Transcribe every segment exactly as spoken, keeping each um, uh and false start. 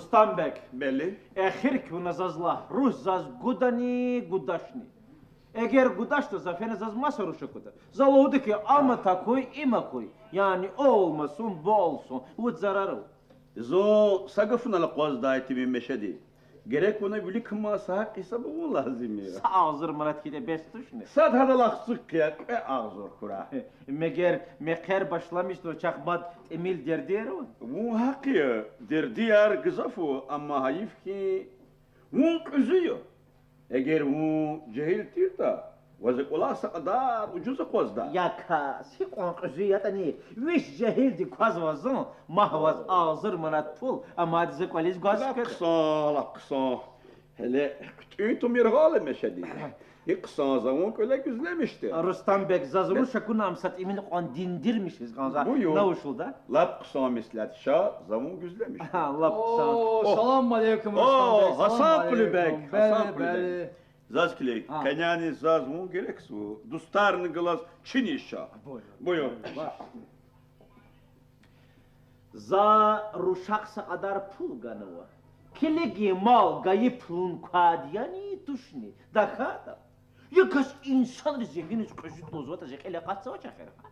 Рустамбег. Бели. Эхирки вуна заз лагь, руш заз гудани, гудачни? Эгер гудачтӀа, за фена, заз маса руш акуда. За лугьуда хьи, ам такуй, им акуй. Яни олмасун, болсун, вуд зарар ава. Зун са гафунал акъваздай, Темир Мешеди. Герек вуна виликамаз са гьакӀ гьисаб авун лазим я. Са агъзур манат хьайитӀа бес тушни? Сад гьадал ахцухъ хъия, кьве агъзур хьурай. Мегер мехъер башламишзава, чахъ мад тӀимил дердияр ава? Вун гьахъ я, дердияр гзаф ава, амма гьайиф хьи, вун кьуьзуь я. Эгер вун жегьил тиртӀа, ваз а кӀвалах са кьадар ужуз акъваздай. Я кас, гьикьван кьуьзуь ятӀани, вич жегьилди квазва зун, магь ваз агъзур манат пул, амма ада за кӀвализ гваз хкведа. Лап хъсан, лап хъсан. Гьеле хъуьтӀуьн тум яргъал ая, Мешеди. И хъсан, за вун кӀвале гуьзлемишда. Рустамбег, заз руш акуна, ам са тӀимил кьван диндирмишиз кӀанзава. Буюр. Лап хъсан меслят, ша, за вун гуьзлемишда. Лап хъсан. О, салам алейкум, Рустамбег, Гьасан Кьулубег, Гьасан Кьулубег. Заз килиг, къенени заз вун герекзава, дустарни галаз чиниз ша. Буюр. За рушахъ са кьадар пул ганва. Килигин, мал гайи пулун квайди яни, тушни? ТахьайтӀа, я кас инсанриз зи гьиниз кьуьзуьд лугьузватӀа, зи кьил акъатзавач эхир, гьа?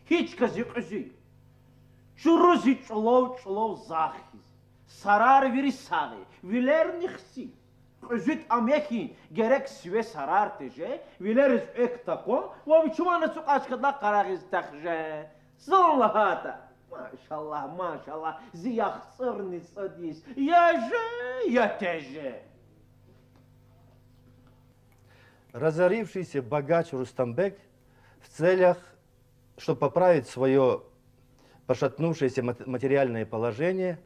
Гьич кас зи кьуьзуь я. Чуру зи чӀулав, чӀулав захъ хьиз. Сарар вири сагъ я, вилерни хци. Кьуьзуьд ам я хьи, герек сиве сарар теже, вилериз экв такъун ва вичиван ацукьай чкадал къарагъиз тахже. Зун лагьайтӀа, машаллагь, машаллагь, зи яхцӀурни цӀуд йис, я же, я теже. Разорившийся богач Рустамбек в целях, чтобы поправить своё пошатнувшееся мат-, материальное положение,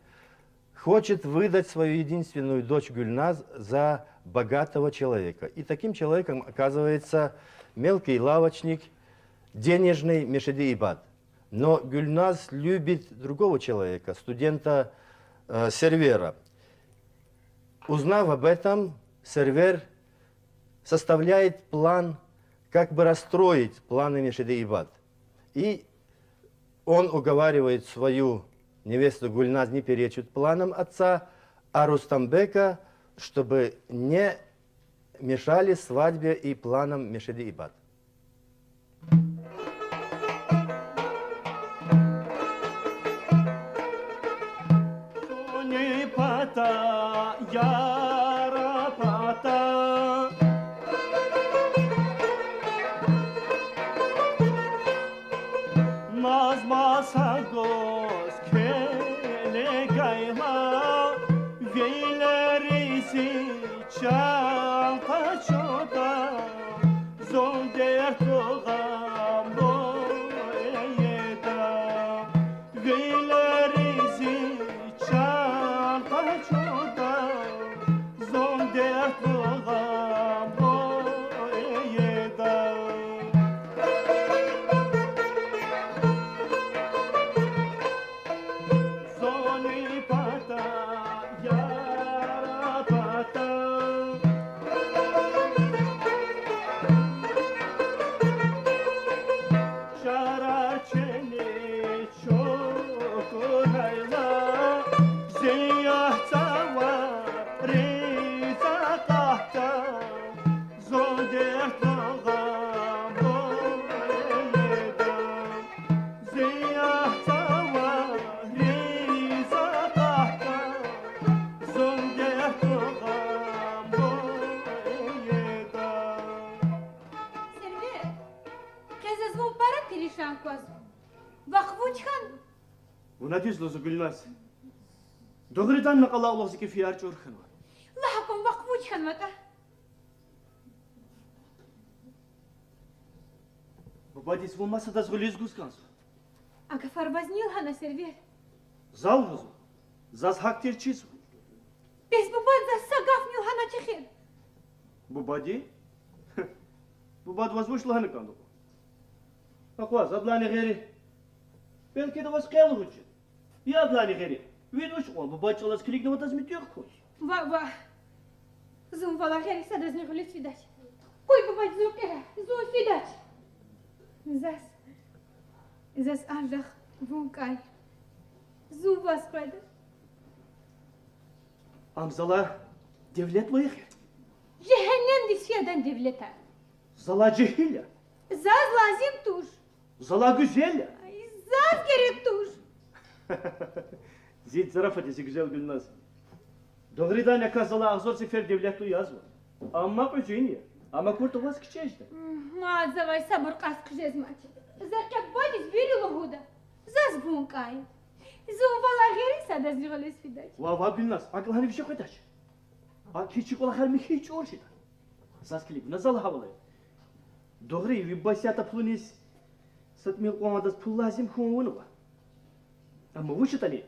хочет выдать свою единственную дочь Гюльназ за богатого человека. И таким человеком оказывается мелкий лавочник, денежный Мешеди Ибад. Но Гюльназ любит другого человека, студента, э, Сервера. Узнав об этом, Сервер составляет план, как бы расстроить планы Мешеди Ибад. И он уговаривает свою невесту Гульназ не перечить планам отца, а Рустамбека, чтобы не мешали свадьбе и планам Мешеди Ибад. Зуни пата, яра пата, назма са гваз келегайла, вилериз чан къачуда, зун дерт гъамлу ийида. Вилериз чан къачуда, зун дерт гъамлу ийида. Зуни пата, яра пата, чарар чилиз чукурайла, зи яхцӀурай ризкьи акъатда, зун дерт гъамлу ийида. Зи яхцӀурай ризкьи акъатда, зун дерт гъамлу ийида. Сервер, къе заз вун пара перишан квазва. Вахъ вуч хьанва? Вун адаз лугьузва, Гульназ? Дугъриданни къалалугъ зи кефияр чӀур хьанва. Лагь акун, вахъ вуч хьанватӀа? Бубадиз вун масадаз гъуьлуьз гуз кӀанзава. А гафар ваз ни лагьана, Сервер? За лугьузва. Заз гьахьтин чизва. Бес бубади заз са гафни лагьанач эхир. Бубади? Бубади ваз вуч лагьана кӀанда? Акъваз, адалайни гъейри. Белки ада ваз къе лугьуз жеда. Я адалайни гъейри. Вид вуч кьван, бубади чӀалаз килигнаватӀа, заз муьтӀуьгъ хьуй. Ва, ва. Зун валай гъейри садазни гъуьлуьз фидач. Къуй бубади зун кӀера, зун фидач. Заз, заз анжах вун кӀан я. Зун ваз къведа. Ам залай девлетлу я эхир. Жегьеннемдиз фейи адан девлет я. Залай жегьил я. Заз лазим туш. Залай гуьзел я. Заз герек туш. Зи зарафат я, зи гуьзел Гуьлназ. Дугъриданни, а кас залай агъзур сефер девлетлу язва. Амма кьуьзуь я. Ам акуртӀа ваз кичӀе жеда. М, завай сабур кьаз хъжезмач. За къе бубадиз вири лугьуда. Заз вун кӀан я. Зун валай гъейри садазни гъуьлуьз фидач. Ва, ва, Гуьлназ, акьулни виже къведач. А кичӀе кӀвалахар михьиз чӀур жеда. Заз килиг, вуна за лагьайвал. Дугъри, ви бубади исятда пулуниз са тӀимил кьван адаз пул лазим хьун авунва. Амма вуч ятӀани,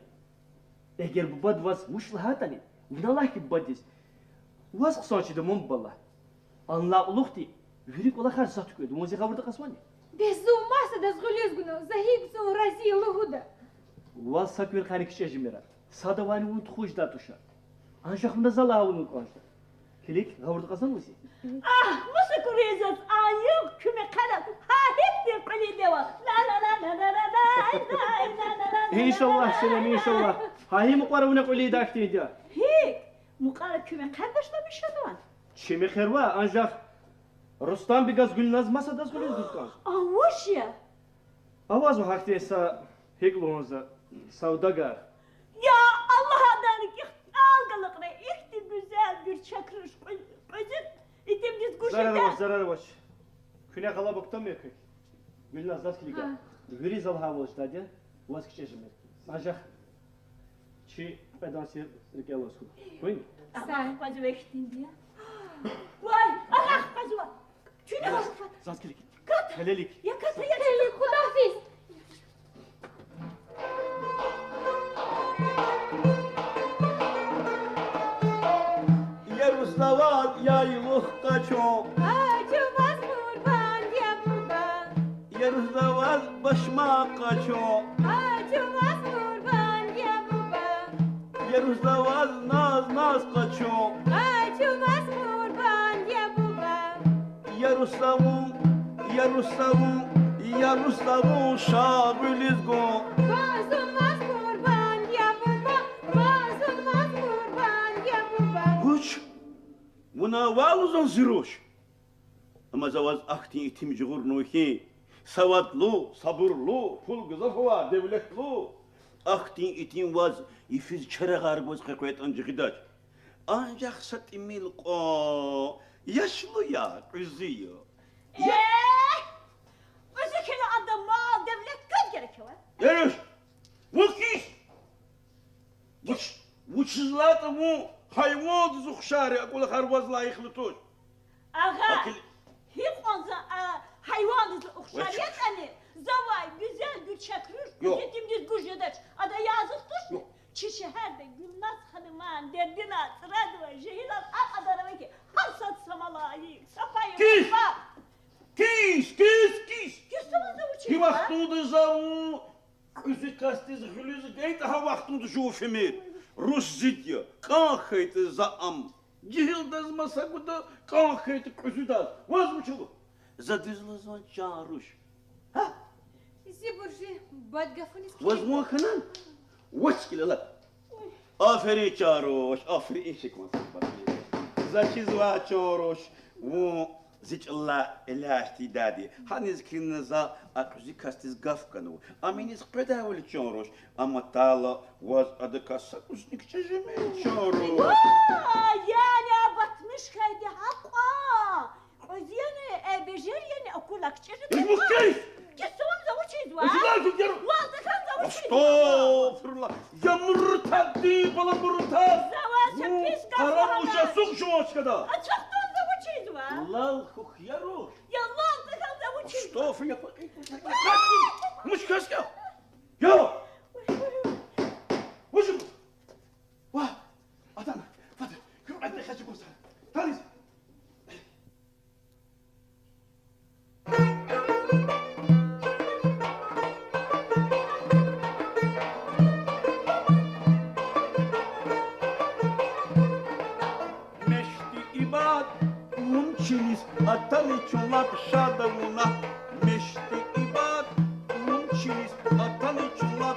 эгер бубади ваз вуч лагьайтӀани, вуна лагь хьи бубадиз: ваз хъсан чида, ман бала. Анлай кьулухъди вири кӀвалахар за тукӀведа, вун зи гъавурда кьазвани? Бес зун масадаз гъуьлуьз гуна, за гьикӀ зун рази я лугьуда. Ваз са куьркӀани кичӀе жемир. Садавайни вун тухуз жедай туш. Анжах вуна за лагьайвал кӀан жеда. Килиг, гъавурда кьазвани вун зи? Агь, мус акуриз заз а югъ куь мехъерал, гьа гьихьтин кьуьлуьдайвал. Иншаллагь, Селим, иншаллагь. Гьа гьи мукьвара вуна кьуьлуьдай хьтинди я. ГьикӀ? Мукьвара куь мехъер башламишнава? Чи мехъер ваъ, анжах Рустамбегаз Гуьлназ масадаз гъуьлуьз гуз кӀанзава. А вуч я? Авазва гьахьтин са, гьикӀ лугьун за, савдагар. Я Аллагь, адан рикӀик тӀал галакьрай, ихьтин гуьзел гуьрчег руш кьуьз-, кьуьзуьд итимдиз гуж жеда. Зарар авач, зарар авач. Куьне гъалаба кутамир квек. Гуьлназ, заз килиг. Вири за лагьайвал жедайди я, ваз кичӀе жемир. Анжах чи кьведан сир рикӀел алаз хьухь. Куьн? Агакь къвезва ихьтинди я. Вай, агакь къвезва. Чуьне гьазур фад. Заз килиг. Кат. Гьелелик. Я кат, я кат. Гьелелик, худагьафиз. Я руш, за ваз яйлух къачун. Къачу ваз къурбанд, я буба. Я руш, за ваз башмак къачун. Къачу ваз къурбанд, я буба. Я руш, за ваз наз-наз къачун. Къачу ваз къурбанд, я буба. Я руш, за вун, я руш, за вун, я руш, за вун шагъулиз гун. Кваз зун ваз къурбанд, я буба, кваз зун ваз къурбанд, я буба. Вуч? Вуна валзан зи руш? Амма за ваз ахьтин итим жагъурнава хьи, савадлу, сабурлу, пул гзаф авай, девлетлу. Ахьтин итим ваз йифиз черагъар гваз къекъвейтӀани жагъидач. Анжах са тӀимил кьван яшлу я, кьуьзуь я. Э, кьуьзуь хьайила адан мал-девлет квез герек ава? Эш, вун кис! Вуч, вучиз лагьайтӀа вун гьайвандиз ухшар я, а кӀвалахар ваз лайихлу туш. Агъа, гьикьван за, а, гьайвандиз ухшар ятӀани, завай гуьзел гуьрчег руш кьуьзуьдимдиз гуж жедач, ада язух тушни? Чи шегьерда Гуьлназ хануман дердинай цӀрадавай жегьилар а кьадар ава хьи, гьар сад са малаик, са пай варфа. Кис, кис, кис! Кис, за вучиз? Гьи вахтунда за вун кьуьзуь касдиз гъуьлуьз гайитӀа, гьа вахтунда жув фимир. Руш зид я, кӀан хьайитӀа за ам жегьилдаз маса гуда, кӀан хьайитӀа кьуьзуьдаз. Ваз вуч ава? За дуьз лугьузвани, чан руш? Гьа? Зи буржи бад гафуниз килигда. Ваз вун хьанани? Вач кӀелелай. Аферин, чан руш, аферин, и шикван суьгьбет. За чизва, чан руш, вун зи чӀалай элячӀ тийидайди. Гьаниз килигна, за а кьуьзуь касдиз гаф ганва. Ам иниз къведайвал, чан руш, амма тайла ваз адакай са кӀусни кичӀе жемир, чан руш. Вай, яни а батмиш хьайиди гьакьван! Кьуьзуь яни, э, бежер яни, акурла кичӀе жеда. Кис! Кис, за вучизва? Валдахъан, за вучизва? Астагъфируллагь. Я муртаддин бала, муртад! За ваз са пис гаф лагьана. Къара муша, сугъ жуван чкада. Ацукьдан, за вучизва? Лал хьухь, я руш. Я лал тахьан, за вучизва? Астагъфируллагь, я пакъи. Муш кас я? Я! Вуч? Ва! Атана, фада, куь кьведни хечи гузар. Таниз. Мешти ибад, вун чиниз атана чун лап шад авуна. Мешти ибад, вун чиниз атана чун лап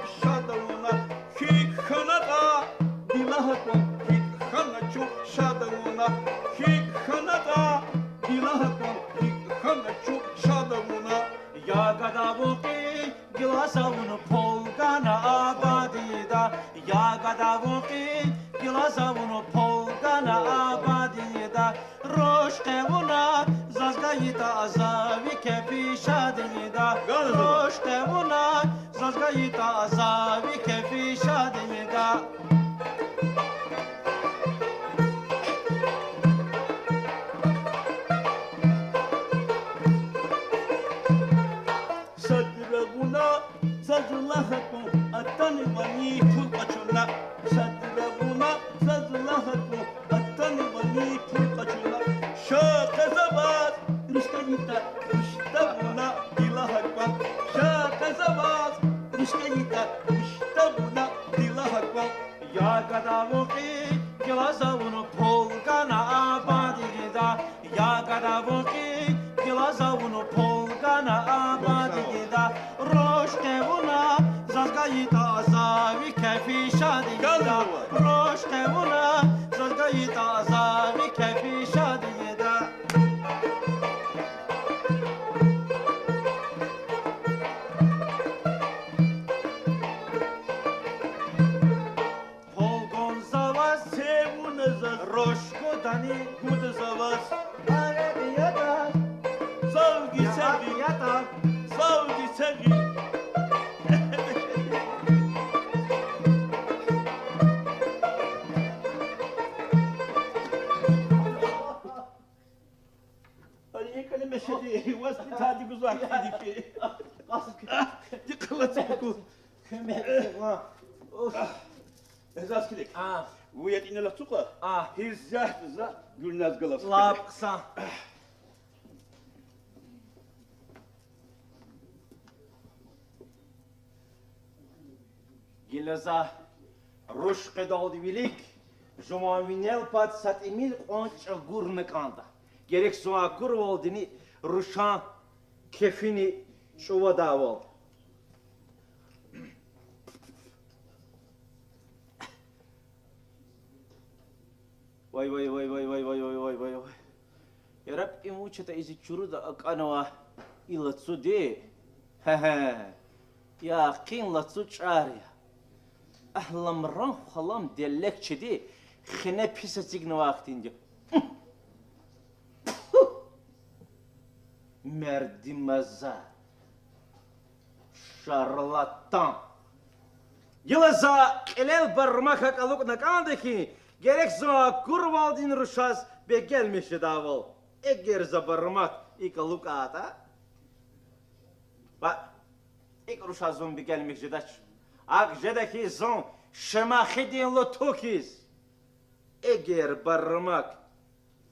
Я гада вун кьий, гила за вун пул гана абадида. Я гада вун кьий, гила за вун пул гана абадида. Руш къе вуна, заз гайитӀа за ви кефи шадида. Руш къе вуна, заз гайитӀа за ви кефи шадида. Садра вуна, заз лагь кван, атанвани пул къачуна. Садра вуна, заз лагь кван, атанвани пул къачуна. Ша къе за ваз, руш гайитӀа, руш тавуна, гила гьакӀ кван. Ша къе за ваз, руш гайитӀа, руш тавуна, гила гьакӀ кван. Я гада вун кьий, гила за вун пул гана абадида. Я гада вун кьий, гила за вун пул гана абадида. Руш къе вуна, заз гайитӀа за ви кефи шадида. Руш къе вуна, заз гайитӀа за ви кефи шадида. Пул гун за ваз, це вуна заз, руш гудани гуда за ваз. Арекь ятӀа, цав гицегъи, цав гицегъи. Али, кӀани мешеди, воспитание гузвай хьтинди хьи. Дикъала цӀукӀу. Куьмек це ван. Уф. Эзаз килиг. А. Вун ятӀани алахъ ацукьа. А. Гьиз ягъ за Гуьлназ галаз. Лап хъсан. Гила за руш къведалди вилик, жуван винел пад са тӀимил кьван чӀагурна кӀанда. Герек зун акурвалдини рушан кефини чӀувадайвал. Вай, вай, вай, вай. Яраб, им вуч ятӀа и зи чуруда акӀанва, и лацуди? Гье-гье. Яхъин лацу чӀар я. Агь, ламран хвалам делекчиди хине пис эцигнавай хьтинди я. Пфу! Мердимаза. Шарлатан. Гила за кьилел бармак акӀ алукӀна кӀанда хьи, герек зун акурвалдини рушаз бегенмиш жедайвал. Эгер за бармак икӀ алукӀайтӀа, ва икӀ рушаз зун бегенмиш жедач. АкӀ жеда хьи зун Шемахидин луту хьиз. Эгер бармак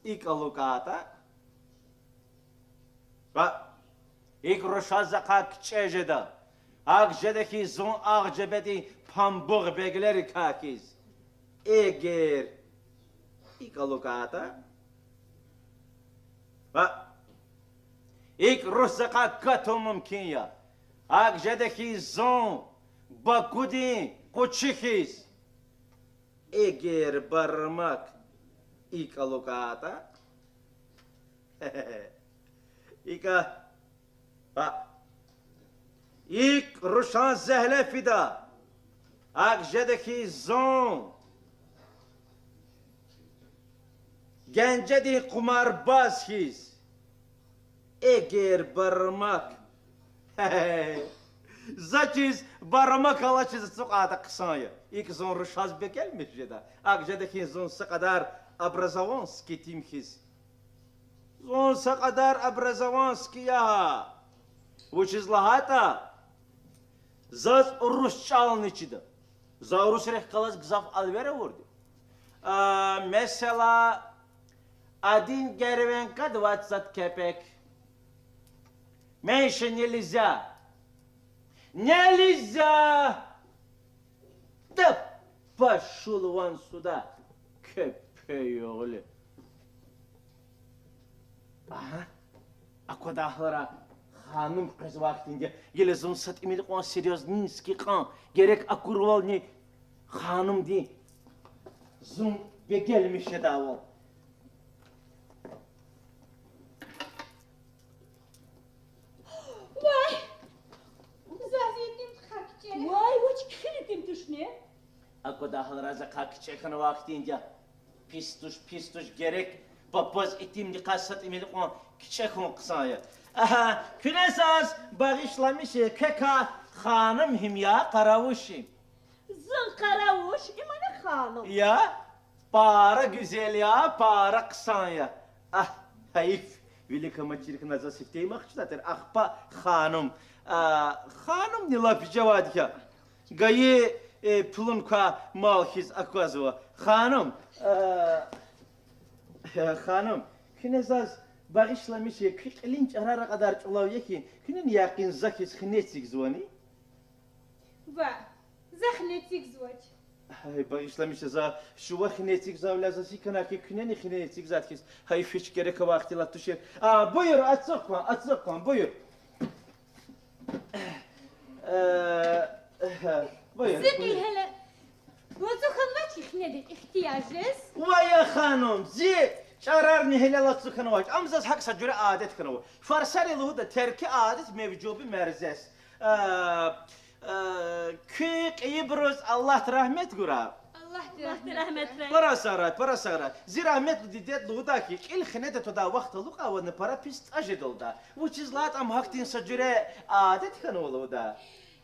икӀ алукӀайтӀа, ва икӀ рушаз захъай кичӀе жеда. АкӀ жеда хьи зун Агъжебедин памбугъ беглерикай хьиз. Эгер икӀ алукӀайтӀа, ва икӀ руш захъай катун мумкин я. АкӀ жеда хьи зун Бакудин къучи хьиз. Эгер бармак икӀ алукӀайтӀа, икӀа, а, икӀ рушан зегьле фида. АкӀ жеда хьи зун Генжедин къумарбаз хьиз. Эгер бармак. За чиз бармак алачиз ацукьайтӀа хъсан я. ИкӀ зун рушаз бегенмиш жеда. АкӀ жеда хьи зун са кьадар образованский тим хьиз. Зун са кьадар образованский я. Вучиз лагьайтӀа заз урус чӀални чида. За урусрихъ галаз гзаф алвер авурди. А, месела, один гривенка двадцать копеек. Меньше нельзя. Нельзя! Да пошёл вон сюда, кепеёгълу. Агьа, аквадай гьалара ханум къвезвай хьтинди я, гила зун са тӀимил кьван серьёзненький кьван, герек акурвални ханумди зун бегенмиш жедайвал. Вагь, Аквада, гьаларай, за къа кичӀе хьанвай хьтинди я. Пис туш, пис туш, герек папаз итимдикай са тӀимил кьван кичӀе хьун хъсан я. Агьа, куьне заз багъишламиша, квекай ханум гьим я, къаравуш гьим? Зун къаравуш, им ана ханум. Я, пара гуьзел я, пара хъсан я. Агь, гьайиф, вилик амачир хьана, за сифте ийимир хьи чна тир, ахпа ханум. А, ханумни лап вижевайди я. Гайи, э, пулун квай мал хьиз аквазва. Ханум, э, э, ханум, куьне заз багъишламиша, куь кьилин чӀарар а кьадар чӀулав я хьи, куьнени якъин за хьиз хине эцигзавани? Ва, за хине эцигзавач. Гьай, багъишламиша, за шува хине эцигзавайвиляй заз икӀ хьана хьи, куьнени хине эцигзавайди хьиз. Гьайиф, гьич герек авай ихтилат тушир. А, буюр, ацукь кван, ацукь кван, буюр. Э, буюр, Зи кьил буюр. Гьеле лацу хьанвач хинедин ихтияр жез? Вай я ханум, зи чӀарарни гьеле лацу хьанвач. Ам заз гьакӀ са жуьре адет хьанва. Фарсари лугьуда: терки адет мевжуби мерзес. Э, э, куь кьейибуруз Аллагьди рагьмет гурай. Аллагьди рагьмет гурай. Пара сагърай, пара сагърай. Зи рагьметлу дидеди лугьудай хьи, кьил хинеда твадай вахт алукьайла пара пис тӀа жедалда. Вучиз лагьайтӀа ам гьахьтин са жуьре адет хьанва лугьуда.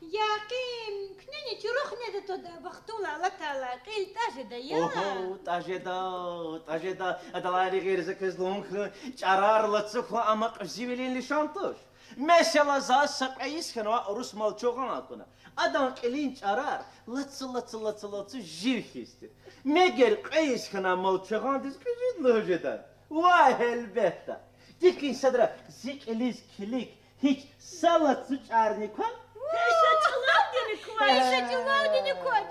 Якъин, куьнени чуру хинеда твадай вахтунал алатайла кьил тӀа жеда я. Огьо, тӀа жеда, тӀа жеда. Адалайни гъейри за квез лугьун хьи, чӀарар лацу хьун ам кьуьзуьвилин лишан туш. Месела, заз са кьве йис хьанвай урус молчагъан акуна. Адан кьилин чӀарар лацу, лацу, лацу, лацу жив хьиз тир. Мегер кьве йис хьанвай молчагъандиз кьуьзуьди лугьуз жеда? Вай, гьелбетда. ТикӀ ин садра зи кьилиз килиг гьич са лацу чӀарни ква? Гьич са чӀулавдини ква, гьич са чӀулавдини квач.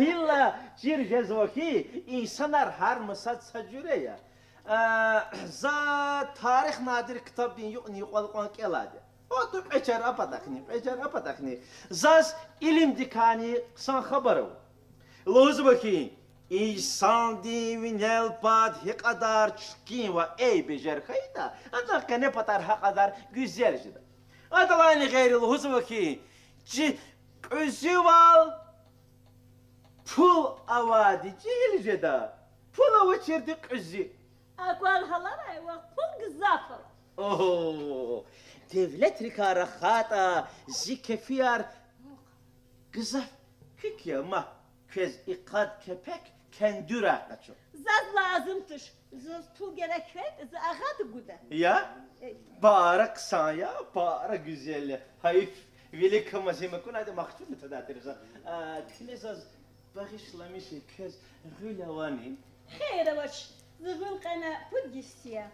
Гьилла чир жезва хьи, инсанар гьар масад са жуьре я. Э, за Тарих надир ктабдин юкьни юкьвал кьван кӀелайди я. ОтӀу кьве чар а патахъни, кьве чар а патахъни заз илимдикайни хъсан хабар ава. Лугьузва хьи, инсандин винел пад гьи кьадар чиркин ва эйбежер хьайитӀа, адан къене патар гьа кьадар гуьзел жеда. Адалайни гъейри лугьузва хьи, чи кьуьзуьвал пул авайди чӀехи жеда, пул авачирди кьуьзуь. Аквал гьаларай вахъ пул гзаф ава. Огьо, девлетрикай рахайтӀа, зи кефияр гзаф куьк я, ма квез и къад кепек кендуьрай къачу. Заз лазим туш. Заз пул герек хьайитӀа, за агъада гуда. Я? Э. Пара хъсан я, пара гуьзел я. Гьайиф, вилик амаз им акунайтӀа, махчурни тадай тир за. А, куьне заз багъишламиша, квез гъуьл авани? Хийир авач, зи гъуьл кьена пуд йис я.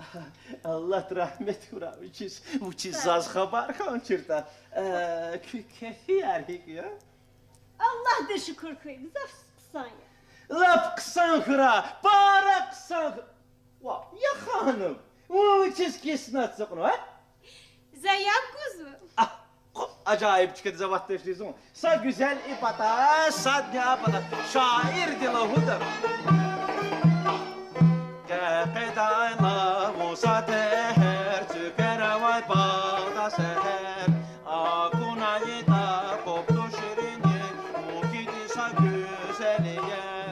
Аллагьди рагьмет хьурай вичиз, вучиз заз хабар хьанчиртӀа. Э, куь кефияр гьикӀ я? Аллагьдиз шукур хьуй, гзаф хъсан я. Лап хъсан хьурай, пара хъсан хьу-, ва, я ханум, вун вичиз киснат ацукьнава, а? За яб гузва. А, хъу, ажайиб чкада за вахт тешли зун. Са гуьзел и пата, садни а пата. Шаирди лугьуда: къекъедайла вун са тегьер, цуьквер авай багъда сегьер, акуна итӀа кьуд туш ширинвил, муькуьди са гуьзел иер.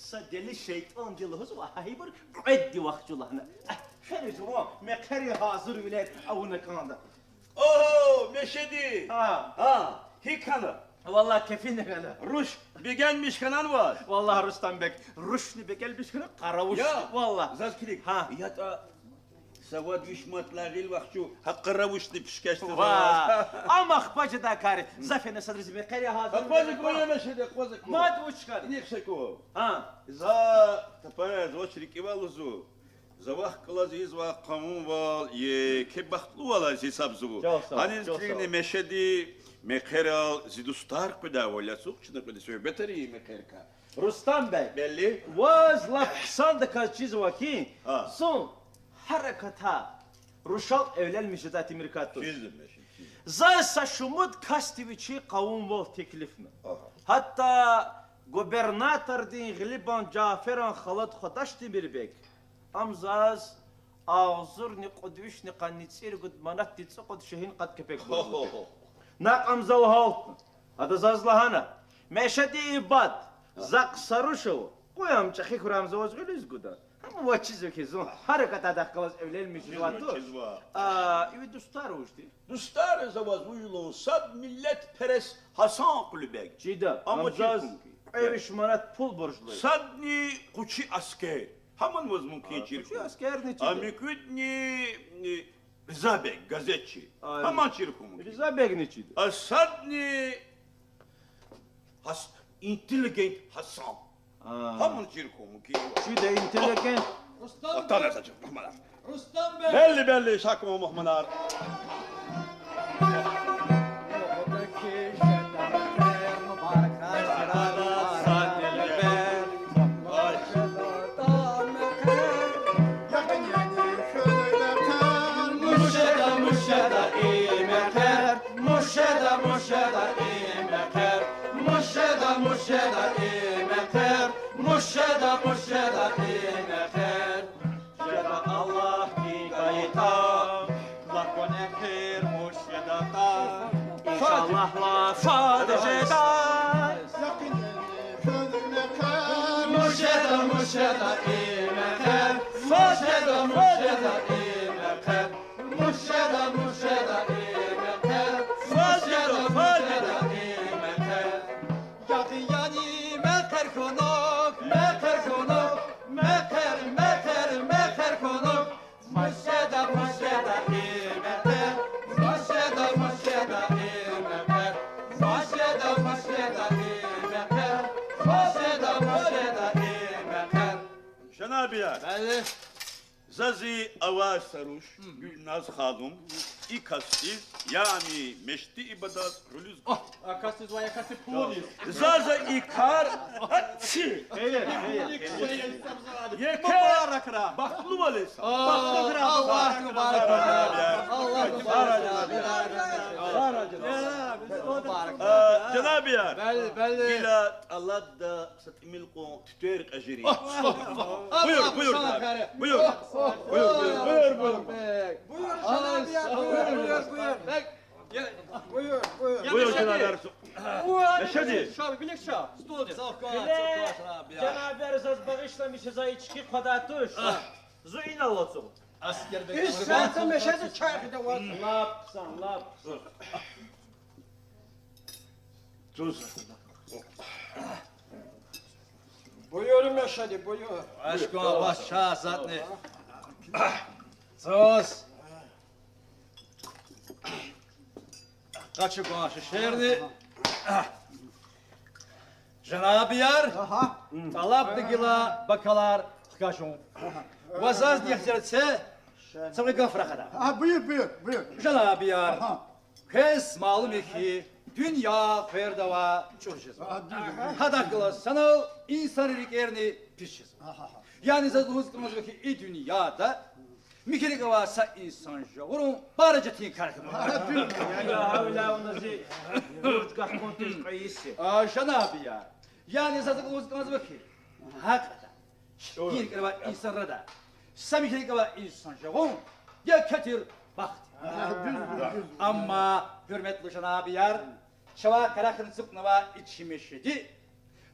Са дели шейтӏанди лугьузва, гьа ибур кьведди вахчу лагьана. Э, хери жуван мехъери гьазурвилер авуна кӏанда. О, Мешеди! Гьа. Гьа, гьикӏ хьана? Валлагь, кефина хьана. Руш бегенмиш хьанани ваз? Валлагь, Рустам-бек, рушни бегенмиш хьана, къаравуш. Я, валлагь. Заз килиг. Гьа. ЯтӀа са вад виш манатдилай гъил вахчу гьа къаравушни пишкеш тур. Ва, ам ахпа жедай кар я. За фена садра зи мехъери гьазур. Акъваз аква, я Мешеди, акъваз аква. Мад вуч кар? Инихъ са кӀвал. Гьа. За тапарар, за вач рикӀивал лугьузва. За вахъ галаз ийизвай къавумвал еке бахтлувал яз гьисабзава. Гьаниз килигна, Мешеди, мехъерал зи дустар къведайвал яз, ацукь чна кьвед суьгьбетар ийин мехъерикай. Рустам-бек, ваз лап хъсандаказ чизва хьи, зун гьерекатда рушал эвленмиш жедай тир кас туш. Заз са шумуд касди вичин къавумвал теклифна. Гьатта губернатордин Гъилибан Жаферан хала тухудаш Темирбек, ам заз агъзурни кьуд вишни къанни цӀуругуд манатди цӀукьуд шегьин къад кепек бурзава. Накь ам зал гьалтна. Ада заз лагьана: Мешеди, ибад, захъ са руш ава, къуй ам чӀехи хьурай, ам за ваз гъуьлуьз гуда. Гьам ваз чизва хьи, зун гьерекатдихъ галаз эвленмиш жезвай туш. А, и ви дустар вуж тир? Дустар за ваз вуж лугьун, сад миллетперес Гьасан Къулубег. Чида, ам заз кьве виш манат пул боржлу я. Садни къучи аскер. Гьаман ваз мумкин чир хьун. Къучи аскерни чида. А муькуьдни, э, Ризабег, газетчи. Гьаман чир хьун мумкин. Ризабегни чида. А садни Гьас-, интеллигент Гьасан. Гьаман чир хьун мумкин. Чида интеллигент. Атана сача, мугьманар. Белли, белли, ша кван, мугьманар. Муш жеда, муш жеда и мехъер, муш жеда, муш жеда и мехъер, муш жеда, муш жеда и мехъер, муш жеда, муш жеда и мехъер. Жеда Аллагьдин гайитӀа, лап кван эхир, муш жедатӀа, иншаллагь, лап шад жеда. Муш жеда, муш жеда и мехъер, муш жеда, муш жеда и мехъер, муш жеда, муш жеда и мехъер, муш жеда, муш жеда и мехъер. Ягъияни мехъер хьунухь, мехъер хьунухь, мехъер, мехъер, мехъер хьунухь. Муш жеда, муш жеда и мехъер, муш жеда, муш жеда и мехъер, муш жеда, муш жеда и мехъер, муш жеда, муш жеда и мехъер. Жанабияр! Бели. За зи аваз са руш, Гуьлназ халу, и касдиз, яни Мешеди ибадаз гъуьлуьз гуд. А касдиз ва я касди пулуниз. За, за и кар, а, чи. Хейр, хейр, хейр. Еке мубаракрай. Бахтлувал ая. Бахтлувал ая. Аллагь мубарак. Аллагь мубарак. Аллагь мубарак. Жанабияр. Бели, бели. Гила тӀалабда са тӀимил кьван туьтуьр кьежирин. Буюр, буюр, жанабияр. Буюр. Буюр, жанабияр, буюр, буюр, буюр. Буюр, буюр, жанабияр. Мешеди. Ша, билик ша, стул де. Билик, жанабияр, заз багъишламиша, за ички хъвадай туш. Зун инал ацукь. Аскербек. Иш саатда Мешеди чай хъвадай ваъ. Лап хъсан, лап хъсан. Туз. Буюр, Мешеди, буюр. Ашкъан ваз чай затӀни. Туз. Къачу кван шешерни. Жанабияр, тӀалабда гила бокалар хкажун. Ва заз нихъ зерце цавай гаф рахада. Жанабияр, квез малум я хьи, дуьнья къвердавай чӀур жезва. Гьадахъ галаз санал инсанрин рикӀерни пис жезва. Яни заз лугьуз кӀанзава хьи, и дуьньяда михьи рикӀ авай са инсан жагъурун пара четин кар хьана. Гьавиляй вуна зи бурж гахкун тиз кьве йис я. Жанабияр, яни заз лугьуз кӀанзава хьи, гьакьван чӀир рикӀ авай инсанрада са михьи рикӀ авай инсан жагъун еке тир бахт я. Амма, гьуьрметлу жанабияр, чавай къарагъна ацукьнавай и чи Мешеди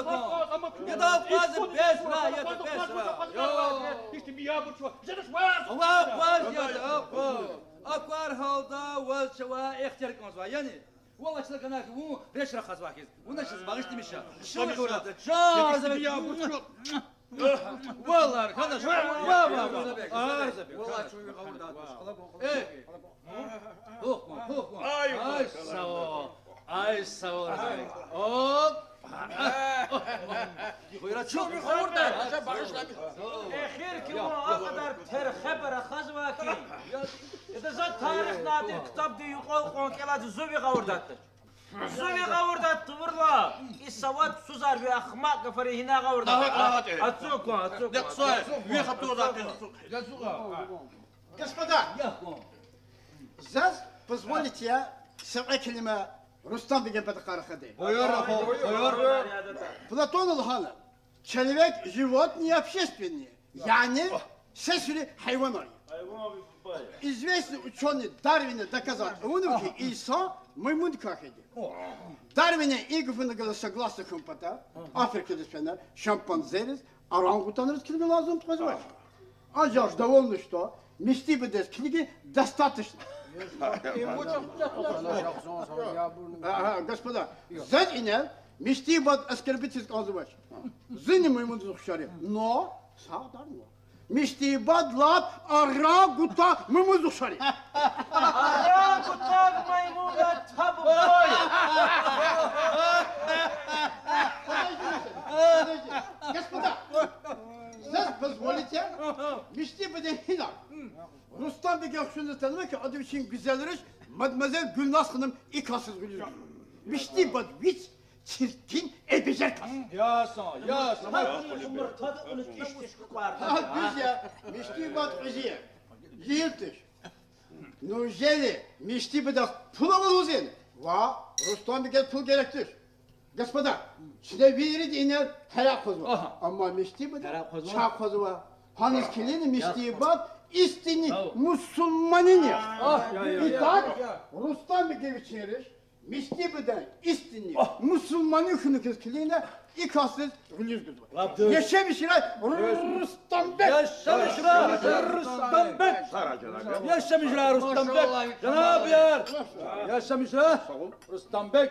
аквазва кван. Яда, аквазва, бес ра, яда, бес ра. Ишти биябур чу. Жедаш ваз. Ава, акваз, яда, акваз. Аквар гьалда ваз чавай ихтияр кӀанзава, яни? Валлагь, чна кӀана хьи, вун реч рахазва хьиз. Вуна чаз багъишламиша. Шура, жан, за биябур чу. Валлагь, хана шу. Ва, ва, ва. Ай, забек, валлагь, забек. Чун ви гъавурда атмиш. Э. Хухма, хухма. Ай, сав ol. Ай, сав ol, забек. Оп. Хуйра чун ви гъавурда. Эхир ки вун а кьадар терхеб рахазва хьи. Яда, за тарих надир ктабдин юкьвал кьван кӀелайди зун ви гъавурда атач. Зун ви гъавурда тавурла, и савадсузар, ви ахмакь гафари гьина гъавурда. Ацукьван, ацукьван. Ви хатурда ацукь. Господа, заз позволите я са кьве келима Рустам-бегин патахъай рахади. Буюр, буюр. Платона лагьана: человек животное и общественное. Яни сесуьри гьайванар я. Известный учёный Дарвина доказать авунва хьи, инсан маймундикай хьайиди. Дарвина и гафуналди согласны хьун патал Африкадиз фена шимпанзериз, орангутангриз килигна лазим къвезвач. Анжах довольно, что Мешкибадиз килигин достаточно. Ага, господа, заз инал Мешкибад оскорбить ийиз кӀанзавач. Зунни маймундиз ухшар я, но сагъ дарнава. Мешкибад лап орангутанг, маймундиз ухшар я. Орангутанг маймундиз таб гвай. Подожди, господа, заз позволите, Мешкибадин гьинар. Рустам-беги хъсан атанва хьи, ада вичин гуьзел руш мадемуазель Гуьлназ ханум и касдиз гъуьлуьз гузва. Мешкибад вич чиркин, эбежер кас я. Ясан, ясан. Гьа, дуьз я, Мешкибад кьуьзуь я. Жегьил туш. Неужели Мешкибадахъ пул ава лугьузва? Ва, Рустам-бегиз пул герек туш. Господа, чна вирида инал гьерекь хъвазва. Амма Мешкибада чай хъвазва. Гьаниз килигна Мешедиевай бубади истинный мусурманин я. Итак, Рустам-бега вичин руш Мешедиевай бубади истинный мусурманин хьуниз килигна, и касдиз гъуьлуьз гузва. Яшамиш хьурай Рустам-бег! Яшамиш хьурай Рустам-бег! Яшамиш хьурай Рустам-бег! Жанабияр! Яшамиш хьурай Рустам-бег!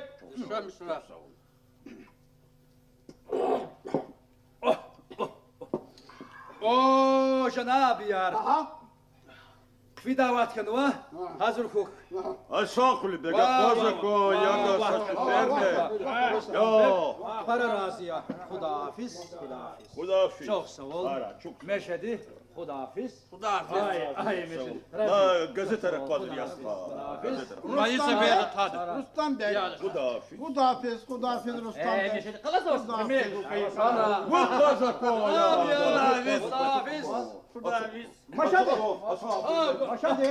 О, жанабияр! Хъфидай вахт хьанва, гьазур хьухь. Ай, Сакъулбег, акъваз акван, яда, са шеферни. Пара рази я. Худафиз, худафиз. Худафиз. Чухсагъул. Мешеди, худафиз. Худафиз. Ай, ай, Мешеди. Газетар акъваз, я стха. Рустам-бег. Худафиз. Худафиз, худафиз, Рустам-бег. Вун къаза кван, я. Худафиз. Худафиз. Машади. Машади.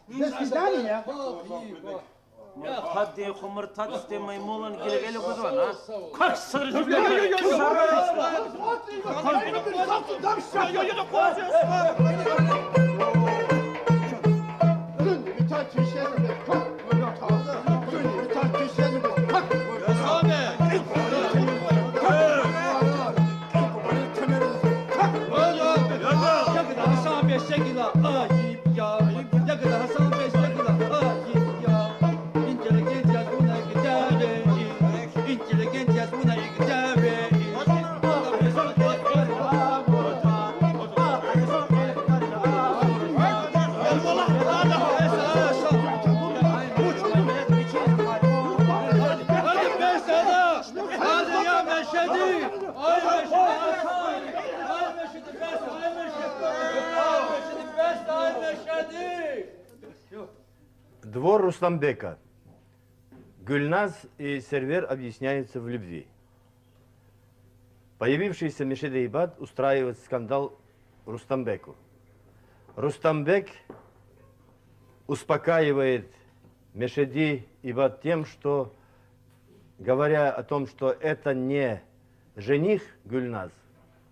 До свидания. Гьадди хумуртадисте маймулан гилгьели гузвана. Как сыр. Двор Рустамбека. Гюльназ и Сервер объясняются в любви. Появившийся Мешеди-бат устраивает скандал Рустамбеку. Рустамбек успокаивает Мешеди-бат тем, что, говоря о том, что это не жених Гюльназ,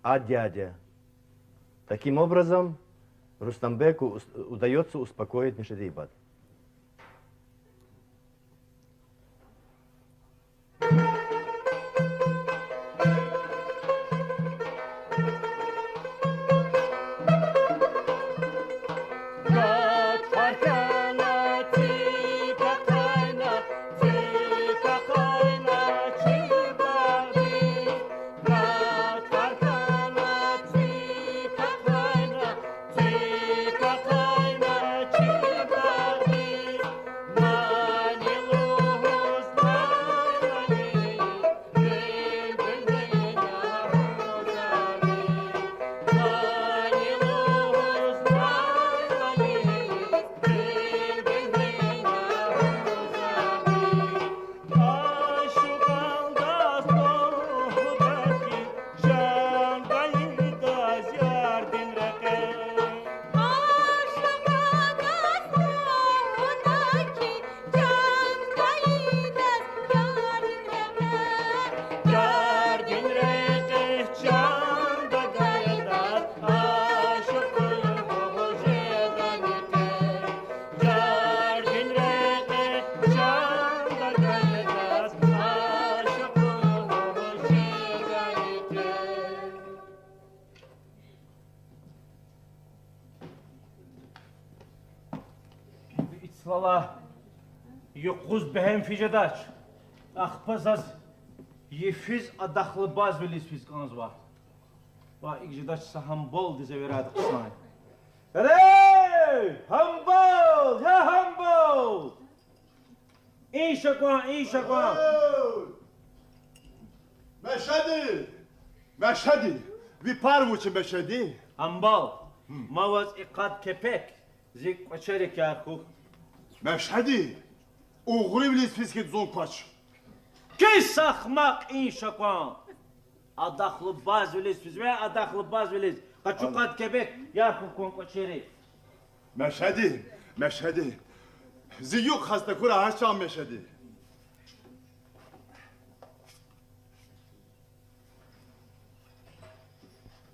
а дядя. Таким образом, Рустамбеку ус-, удаётся успокоить Мешеди-бат. Ицлала юкъуз бегьем физ жедач. Ахпа заз йифиз адахлу баз вилиз физ кӀанзава. Ва икӀ жедач, са гьамбалдиз эверайди хъсан. Эй, гьамбал, я гьамбал! Инша кван, инша кван. Мешеди! Мешеди! Ви пар вуч я, Мешеди? Амбал, ма ваз и къад кепек, зи кӀвачерик яр хьухь. Мешеди! Угърив вилиз физ хьи зун квач. Кис ахмакь, инша кван. Адахлу баз вилиз физ, ве адахлу баз вилиз. Къачу къад кепек, яр хьухь кван кӀвачерик. Мешеди, Мешеди. Зи юкь хаста хьурай гьа чан, Мешеди.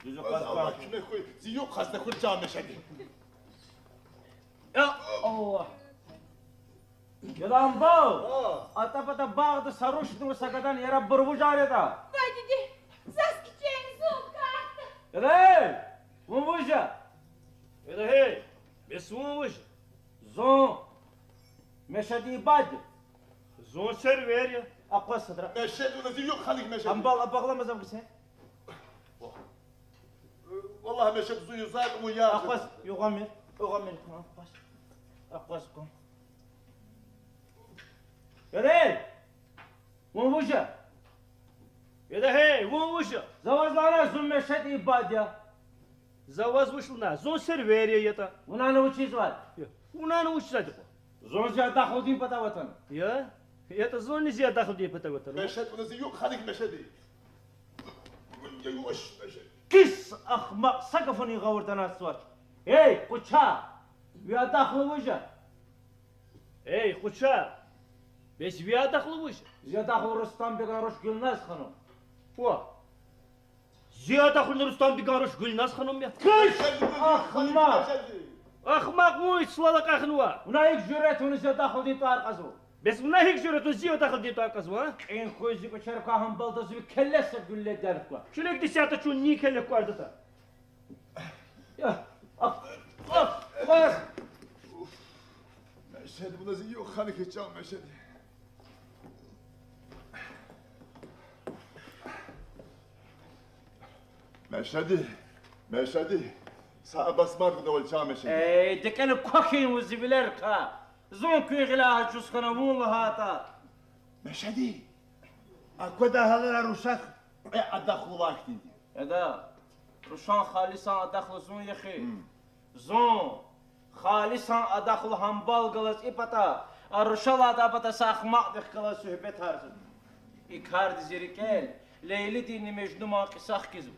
Дуьз акъваз, Аллагь куьмек хьуй, зи юкь хазна хьуй, чан Мешеди. Я Аллагь. Геле, Гьамбал, атӀа пата багъда са рушни ва са гадани яраб бур вужар ятӀа? Вай диде, заз кичӀе, зун катда. Геле, вун вуж я? Геле, гьей, бес вун вуж я? Зун Мешедин бад я. Зун Сервер я. Акъваз садра. Мешед вуна зи юкь хьаник Мешед. Гьамбал, а багълама за вугисе. Валлагь, Мешед, зун юзар кьван я. Акъваз, югъамир, югъамир кьван, акъваз. Акъваз кьван. Геле! Вун вуж я? Геле, гьей, вун вуж я? За ваз лагьана, зун Мешедин бад я. За ваз вуч лагьана, зун Сервер я ятӀа. Вуна вучизвай? Я, вуна вучизвайди кьван? Зун зи адахлудин патав атана. Я? ЯтӀа зунни зи адахлудин патав атана. Мешед, вуна зи юкь хьаник Мешеди. Кис, ахмакь, са гафунин гъавурда аниз вач. Эй, Къуча, ви адахлу вуж я? Эй, Къуча, бес ви адахлу вуж я? Зи адахлу Рустамбеган руш Гуьлназ ханум. Ва, зи адахлуни Рустамбеган руш Гуьлназ ханум я? Кис, ахмакь! Ахмакь вуч, сулал акьахнава. Вуна гьикӀ жуьрет авуна зи адахлудин тӀвар кьазва? Бес вуна гьикӀ жуьрет авуна зи адахлудин тӀвар кьазва? Кьин хуьз зи кӀвачерикай, Гьамбал, заз ви келле са гуьлле дерхква. Килиг десяточун ни келле кӀвардатӀа. Я, а, а, а. Мешед, вуна зи юкь хьаник, чан Мешед. Мешеди, Мешеди, са басмар гудавал, чан Мешеди. Эй, декӀена квахьин вун зи вилерикай. Зун куьн гъиляй гьа жуз хьана вун лагьайтӀа. Мешеди, аквада гьаларай рушахъ кьве адахлувай хьтинди. Эда, рушан халисан адахлу зун я эхир. Зун халисан адахлу Гьамбал галаз и пата, а рушалайдин пата са ахмакьдихъ галаз суьгьбетарзава. И кардиз зи рикӀел Лейлидинни Межнуман кьиса хкизва.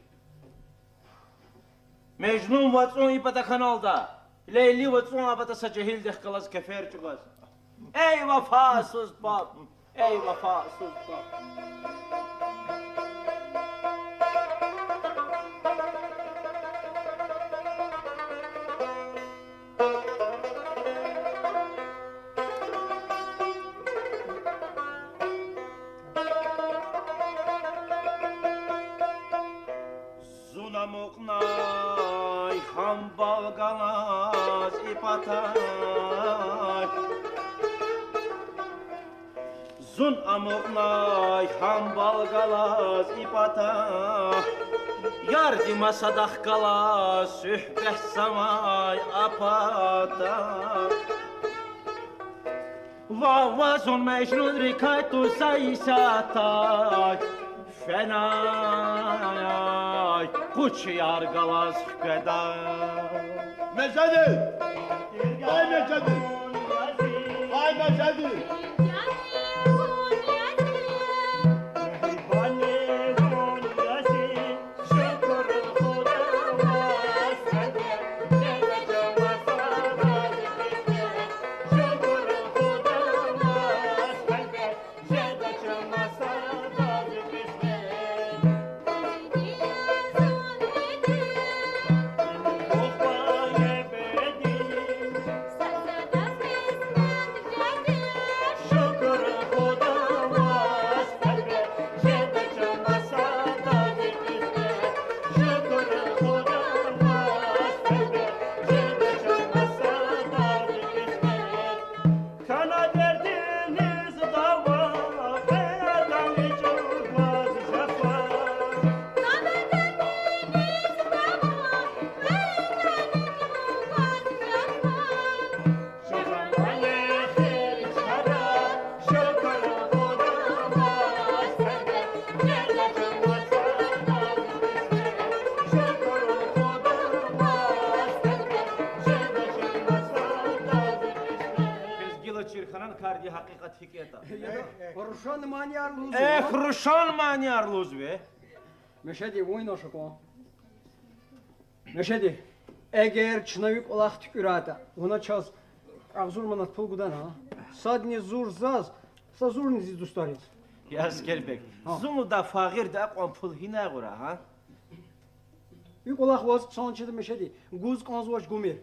Межнун вацӀун и пата хьаналда, Лейли вацӀун а пата са жегьилдихъ галаз кефер чӀугваз. Эй, вафасуз паб! Эй, вафасуз паб! Зун амукьнай Гьамбал галаз и патай. Зун амукьнай Гьамбал галаз и пата, ярди масадахъ галаз суьгьбетзавай а пата. Вава, зун Межнунрикай туза исятда фенай, Къучияр галаз хкведа. Межеди! Ай, Межеди! Ай, Межеди! Квез гила чир хьана, карди гьакъикъат гьикӀ ятӀа. Рушан манияр лугьузва. Эхь, рушан манияр лугьузва. Мешеди, вун ина ша кван. Мешеди, эгер чна ви кӀвалах туькӀуьрайтӀа, вуна чаз агъзур манат пул гудана, а? Садни зур заз, са зурни зи дустариз. Я Аскербег, зун лугьудай фагъирди акьван пул гьинай гъура, гьа? И кӀвалах ваз хъсан чида, Мешеди, гуз кӀанзавач гумир.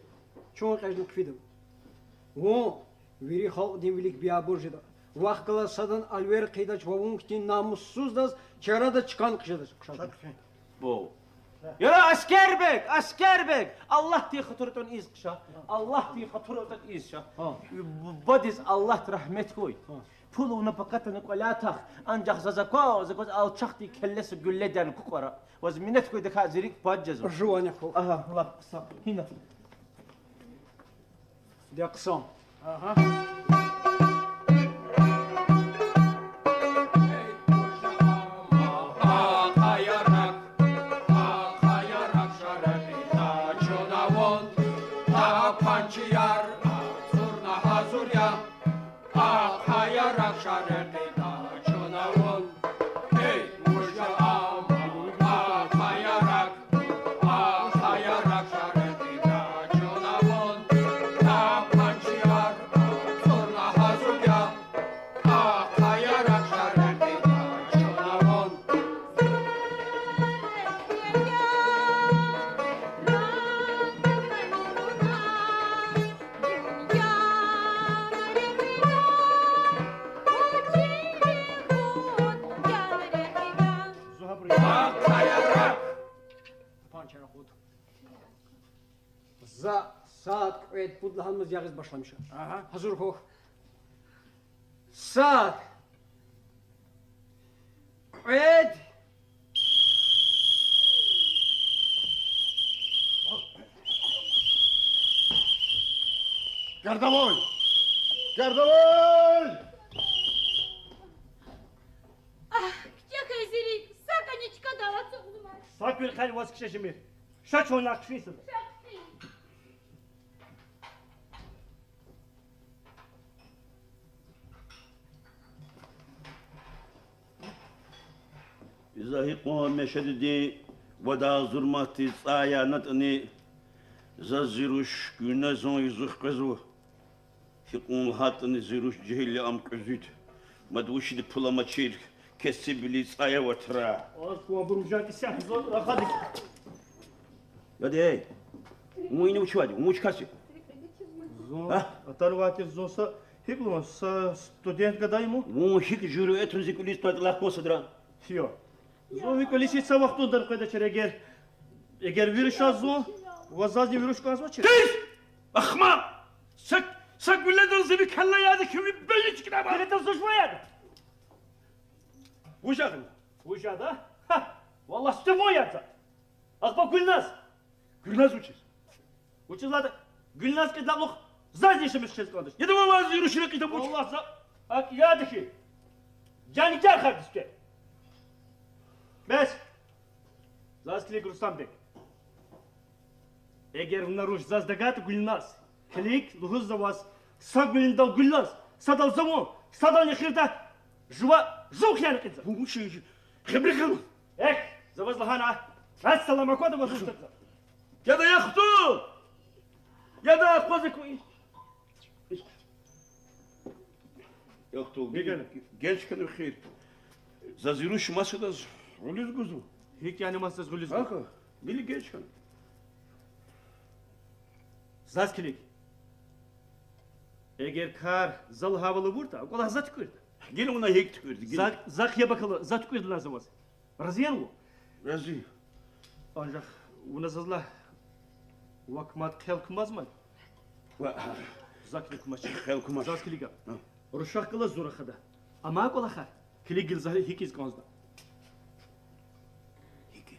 Чун кьежна хъфида. Вун вири халкьдин вилик биябур жеда. Вахъ галаз садан алвер хъийидач ва вун хьтин намуссуздаз чарада чкан хъжедач, хъша. Бу. Яра, Аскербег, Аскербег! Аллагьдин хатур атӀана ийиз хъша. Аллагьдин хатур атӀана ийиз хъша. Бадиз Аллагьди рагьмет хьуй. Пул вуна пакатана кӀваляй тах, анжах заз акваз, акваз алчахдин келлеса гуьлледани кукӀвара. Ваз минет хьуй, дакай зи рикӀ пад жезва. Жувани хьухь. Агьа, лап хъсан. Гьина. Де хъсан. Агьа. За сад, кьвед, пуд лагьанмаз ягъиз башламиша. Агьа. Гьазур хьухь. Сад, кьвед. Гардавай! Гардавай! Агь, кичӀе хьайи зи рикӀ, са кӀани чкадал ацукьнавач. Са куьр хьайила ваз кичӀе жемир. Ша чун винел хъфин сада. За гьикьван Мешедидин вад агъзур манатдин цӀай янатӀани, заз зи руш Гуьлназан юзух къвезва. Гьикьван лагьайтӀани зи руш жегьил я, ам кьуьзуьд. Мад вучиз пул амачир, кесибвилин цӀай аватра. Аз кван буружан кисяхза рахади. Яде, вун ина вуч авайди, вун вуч кас я? Зун, а? Атарвай тир зун са, гьикӀ лугьун, са студент гадаяр ман. Вун гьикӀ жуьрет авуна зи кӀвализ твадилай кван садра? Фио. Зун ви кӀвализ гьич са вахтунда къведачир эгер. Эгер вири шаз зун, ва зазни ви руш кӀанзавачир. Тиз! Ахмакь! Са, са гуьлледал зи ви каллаяда хьи ви бейни чкӀана ма. Гьеле зун жуван яда. Вуж ятӀа? Вуж ятӀа? Гьа! Валлагь, сифте вун ятӀа. Ахпа Гуьлназ. Гуьлназ вучиз? Вучиз лагьайтӀа, Гуьлназ кьидлай кьулухъ зазни яшамиш хъиз кӀандач. Яда, валлагь, зи руш кьида вуч? Валлагь, за акӀ яда хьи. Жаникар хьайиди сифте. Бес. Заз килиг, Рустам-бек. Эгер вуна руш заз тагайтӀа, Гуьлназ, килиг, лугьуз за ваз, са гуьлдал Гуьлназ, садал за вун, садални эхирда жува жув хьана кьида за. Вун вуч хибрик хьана? Эхь, за ваз лагьана, вассалам, аквада ваз вуч тагъза. Яда, яхту! Яда, акъваз акуй. Яхту, генж хьана ви хир. Заз зи руш масадаз гъуьлуьз гузва. ГьикӀ яни масадаз гъуьлуьз гузва? Гила генж хьана. Заз килиг. Эгер кар за лагьайвал авуртӀа, а кӀвалах за туькӀуьрда. Гила вуна гьикӀ туькӀуьрда, гила? За, захъ яб акала, за туькӀуьрдалай за ваз. Рази яни вун? Рази. Анжах вуна заз лагь, вак мад хъел кумазмай. Ва- Зак килиг кумач. Хъел кумач. Заз килига. Гьа. Рушахъ галаз зун рахада. Амай кӀвалахар килиг, гила за гьикӀ ийиз кӀанзда. ГьикӀ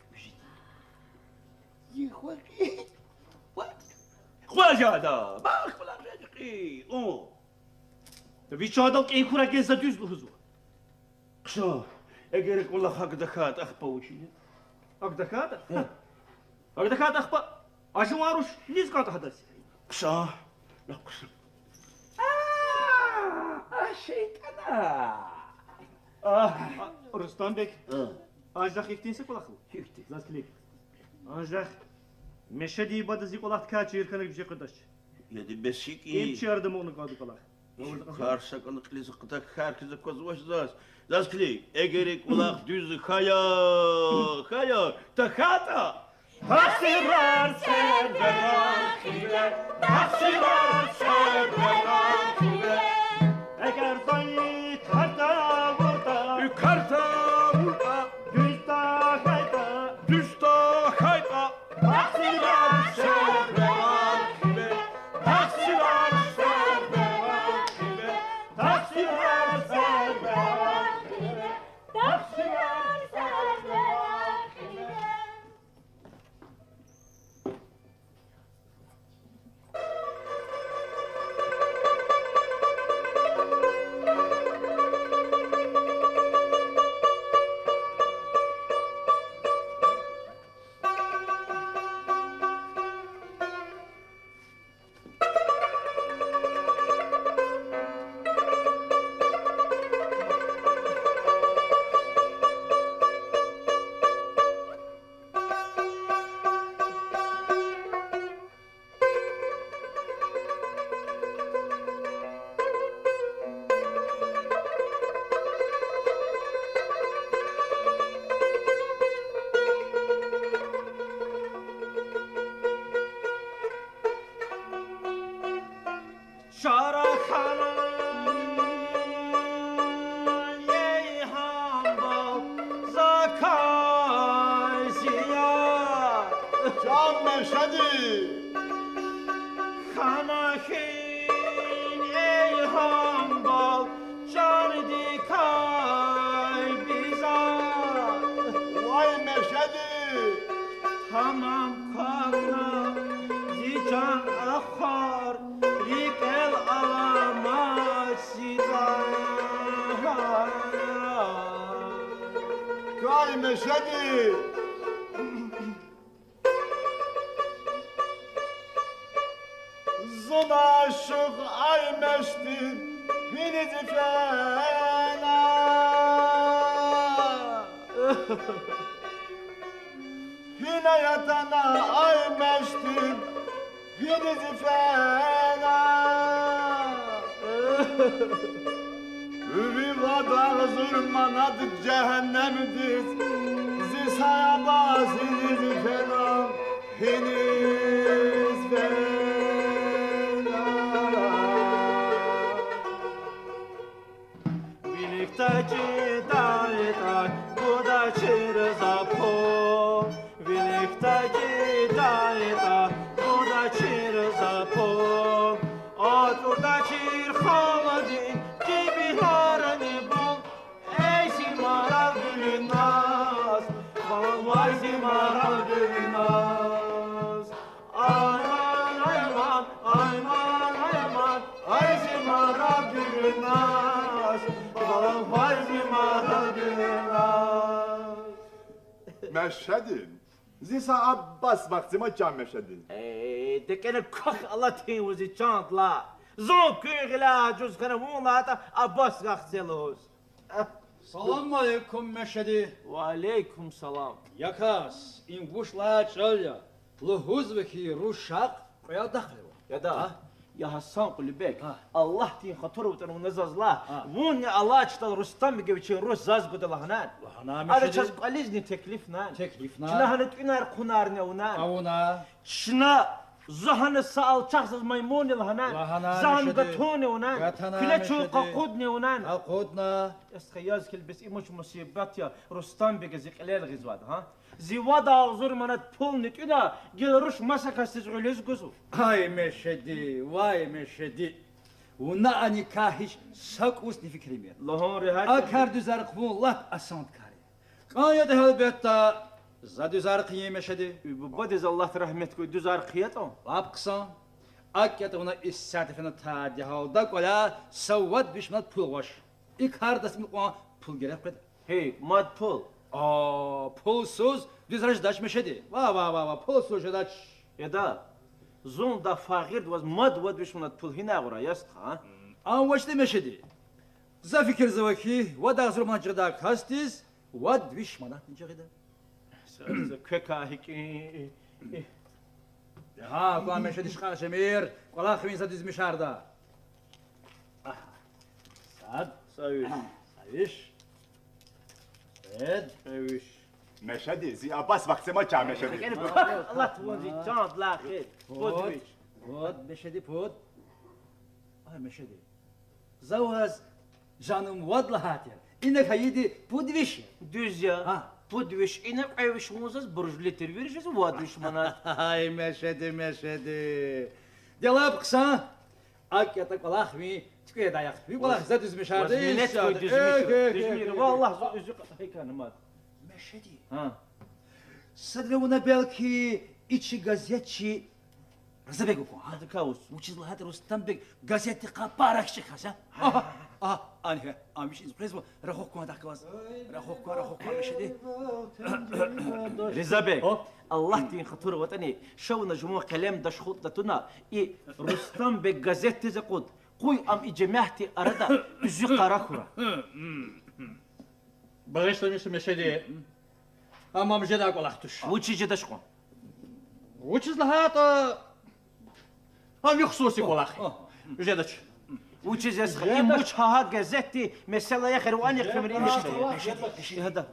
ийиз? Хва жеда, бах кӀвалах жеди хьи, у. Та ви чандал кӀин хьурай, гила за дуьз лугьузва. Хъсан, эгер кӀвалах акӀ тахьайтӀа, ахпа вуч ийида? АкӀ тахьайтӀа? Гьа. АкӀ тахьайтӀа, ахпа а жуван руш низ кӀан тахьадаз? Хъсан, хъсан. А, а, шейтӀан. А, а, Рустам-бек. А. Анжах ихьтин са кӀвалах ава. Ихьтин. Заз килиг. Анжах Мешедин бадаз и кӀвалахдикай чир хьана виже къведач. Яда, бес гьикӀ? Им чи арада амукьна кӀанда кӀвалах. Кар са кӀвалах кьилиз хтахьай, кар хьиз аквазвач заз. Заз килиг, эгер и кӀвалах дуьз хьая, хьая, тахьайтӀа, Тахсирар сервера хиве, тахсирар сервера хиве. Эгер зайи кар тавуртӀа, кар тавуртӀа, дуьз тахьайтӀа, дуьз тахьайтӀа, тахсирар сервера хиве, тахсирар сервера хиве, тахсирар сервера хиве, тахсирар сервера хиве. Чара хьана, эй гьамбал, закай зият. Чан Мешеди! Хьана хьи, эй гьамбал, чандикай биза. Вай Мешеди! Тамам квахьна зи чан ахвар, рикӀел аламаз сида. Кай Мешеди! Зун ашукь, ай Мешеди, гьиниз фена. Гьина ятӀана, ай Мешеди, гьиниз фена. Ви вад агъзур манат жегьеннемдиз, зи саябаз гьиниз фена, гьиниз фена. Виликдай чидайтӀа, гудачир за пул. Виликдай чидайтӀа, гудачир за пул. АтӀурдачир халкьдин жибинарни бул. Эй зи марал, Гуьлназ, балам, вай зи марал, Гуьлназ. Айман, айман, айман, айман, ай зи марал, Гуьлназ, балам, вай зи марал, Гуьлназ. Мешеди, зи са Аббас вахтима, чан Мешеди. Э, декӀена квахь алатин вузи чан ла. Зун куьн гъиляй ажуз хьана вун лагьайтӀа Аббас вахт це лугьуз. Салам алейкум, Мешеди. Ва алейкум салам. Я кас, им вуч лагьай чӀал я? Лугьузва хьи, рушахъ кьве дахъ ава. Яда, я Гьасан Кьулубек, Аллагьдин хатур аватӀани вуна заз лагь, вунни алай чидал Рустамбега вичин руш заз гуда лагьанани? Ада чаз кӀвализни теклифнани? Теклифна. Чна гьана тӀуьнар-хъунарни авунани? Авуна. Чна, за гьана са алчах заз маймунни лагьанани? Лагьана. За гьана гатунни авунани? Гатана, Мешеди. Куьне чун къакъудни авунани? Къакъудна. Эстха, яз хьил, бес им вуч мусибат я, Рустамбега зи кьилел гъизвайди, гьа? Зи вад агъзур манат пулни тӀуьна, гила руш маса касдиз гъуьлуьз гузва. Ай Мешеди, вай Мешеди. Вуна а никягь гьич са кӀусни фикирмир. Лугьун регьят. А кар дуьзар хъувун лап асант кар я. КӀан ятӀа, гьелбетда, за дуьзар хъийин, Мешеди. Бубадиз Аллагьди рагьмет гуй, дуьзар хъиятӀа. Лап хъсан. АкӀ ятӀа, вуна исятда фена тади гьалда кӀваляй са вад виш манат пул гъваш. И кардиз ам кьван пул герек къведа. Гьи, мад пул? А, пулсуз дуьзар жедач, Мешеди. Ва, ва, ва, ва, пулсуз жедач. Яда, зун да фагъирдваз мад вад виш манат пул гьинай гъурай, я стха? Ам вачни, Мешеди. За фикирзава хьи, вад агъзур манат жагъидай касдиз вад виш манатни жагъида. Са, са квекай гьикӀин. Гьа, кван, Мешеди, шкьакь жемир, кӀвалах хвейин са дуьзмишарда. Агьа. Сад. Са виш. Са виш. Кьвед. Кьве виш. Мешеди, зи Аббас вахтема ча Мешеди. Аллагь, вун зи чандилай хер. Пуд виш. Пуд, Мешеди, пуд. Ай, Мешеди. За ваз жаным вад лагьайтӀа, ина хьайиди пуд виш я. Дуьз я. Гьа. Пуд виш ина, кьве виш вун заз буржлу тир вири жез вад виш манат. Ай, Мешеди, Мешеди. Де лап хъсан, акӀ ятӀа кӀвалах ви туькӀведа яхъ. Ви кӀвалах за дуьзмишарда. Ваз минет куй, дуьзмиш. Эхь, эхь, дуьзмиш. Эхь, эхь. Валлагь, за уьзуькъ хьайкана мад. Мешеди. Гьа. Садра вуна белки и чи газетчи Ризабег акун, а? Адакай вуч? Вучиз лагьайтӀа Рустамбег газетдихъ пара кичӀе кас я. Агь, агь, ана гьа, ам вич из къвезва, рахух кван адахъ галаз. Рахух кван, рахух кван, Мешеди. Ризабег, Аллагьдин хатур аватӀани, ша вуна жуван къелем дашхутӀда туна, и Рустамбег газетдиз акъуд, къуй ам и жемятдин арада уьзуькъара хьурай. Багъишламиша, Мешеди. Ам, ам жедай кӀвалах туш. Вучиз жедач кьван? Вучиз лагьайтӀа, ам ви хсуси кӀвалах я. Жедач. Вучиз яз хьи, им вуч гьа-гьа газетдин месэла я, хер вани хъимрин. Жедач, жедач.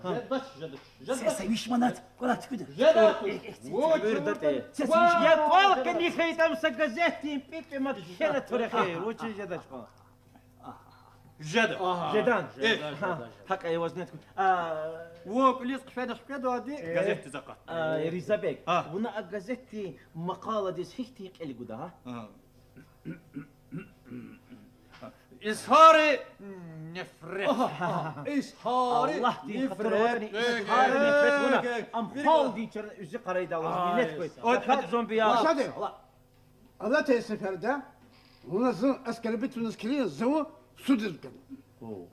Се, се виш манат кӀвалах туькӀуьда. Жедач. Вуч? Се, се виш. Я кӀвал къени хьайитӀа, ам са газетдин пипӀ мад кхьена тур эхир. Вучиз жедач кьван? Жеда. Жедан. Э. Гьа, гьакӀ я, ваз нет ку-, а. Вун кӀвализ хъфена хкведайди газетдиз акъат. А, Ризабег, вуна а газетдин макъаладиз гьихьтин кьил гуда, гьа? Изгьари нифрет. Изгьари нифрет. Аллагьдин хатур аватӀани, изгьари нифрет вуна. Ам халкьдин чара уьзуькъара ийидай, ваз минет куй. Ай, ай, ай. Мешеди, алатай сеферда вуна зун аскербериз килигна, за вун суддиз гана. О.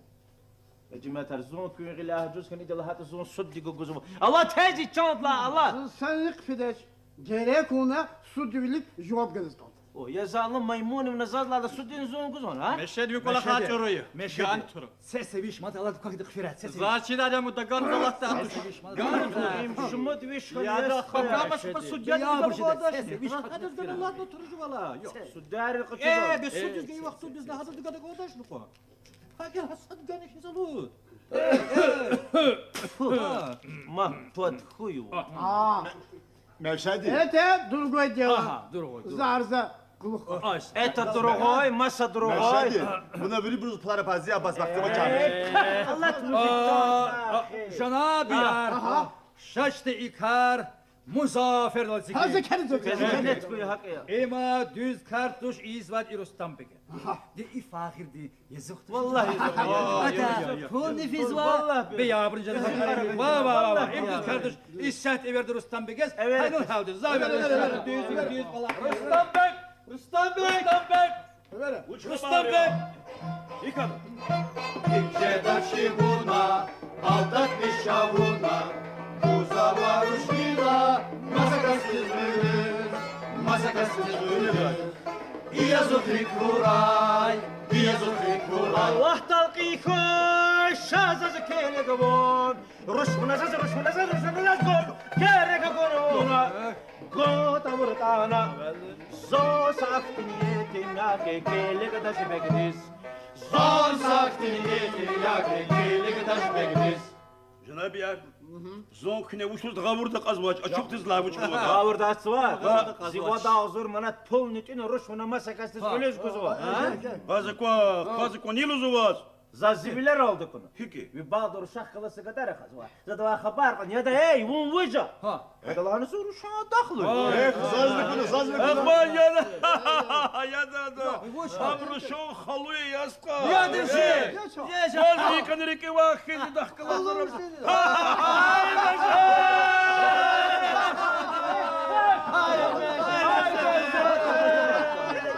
Я жемятар, зун куьн гъиляй гьа жуз хьана, ида лагьайтӀа зун суддиз гугузва. Аллагь, тез чандилай, Аллагь. Зун санни хъфидач. Герек вуна суддивилик жаваб ганаз кӀанда. О, я залум маймун, вуна заз лагьайла суддиз зун гузвани, а? Мешеди, ви кӀвалах чӀуру я. Мешеди. Ган тур. Се, се виш манат, Аллагьдин кӀвахъди хъфирай, се, се виш. Заз чидайди ам даган залатда туш. Ган тур. Им шумуд виш хьана. Яда, яз пакама хъфирай. Шуба суддиз гана водаш. Мешеди. Яда, гана ладна тур жувала. Ёх. Суддиз къачу. Э, бес суддиз гана, вахт суддиз на гьада гана водаш нукъва. Гьа, гел, гьа сад гана хизалу. Фу. Ма, пад хую. А. Мешеди. Это другое дело. Ага, другое, другое. Зарза кулух. Ай, это другой, маса другой. Мешеди, вуна вирибуруз пулар пази Аббас вахтима чамиш. Э, Аллагь, а, жанабияр. Ага. Шашди и кар Музаффердал зикер. Гьаза кер зикер. Гьаза кер зикер, гьакӀ я. Има дуьз кар туш ийизвайди Рустамбег я. Ди и фагъирди язух туш. Валлагь, язух. Ата, пул нифизва. Валлагь, бе. Бе, я абурун жана. Ва, ва, ва, ва. Им дуьз кар туш. Исятда эверда Рустамбегаз. Эвер. Гьанал гьалда. Завер. Дуьз, дуьз, валлагь. Рустамбег! Рустамбег! Рустамбег! Рустамбег! Икан. Икче дачи вуна, алтат пиша вуна, бузава рушнила, маса касдиз гъуьлуьз, маса касдиз гъуьлуьз. Иязухрик хьурай, иязухрик хьурай. Аллагьдал кьий хьуй, ша заз келег авун. Руш вуна заз, руш вуна заз, руш вуна заз, гун, герек гун вуна. Гун тавуртӀана. Зун са ахьтин етим я ки, келег дач бегдиз. Зун са ахьтин етим я ки, келег дач бегдиз. Жанабияр, зун куьне вучиз гъавурда кьазвач, ачухдиз лагь вуч кьазва. Гъавурда кьазва? Зи вад агъзур манат пулни тӀуьна, руш вуна маса касдиз гъуьлуьз гузва. Кьаз аква, кьаз аква, ни лугьузва ваз? Заз зи вилералди акуна. ГьикӀ? Ви балда рушахъ галаз са гадар ахъайзава. За адавай хабар кьуна, яда, эй, вун вуж я? Гьа. Ада лагьана, зун рушан адахлу я. Эхь, зазни акуна, зазни акуна. Эхь, вай, яда. Яда, яда. Вуж я? Ам рушан халу я, яскъа. Яда, жи. Ваз икӀан рикӀивай хьиз дахкала зураб.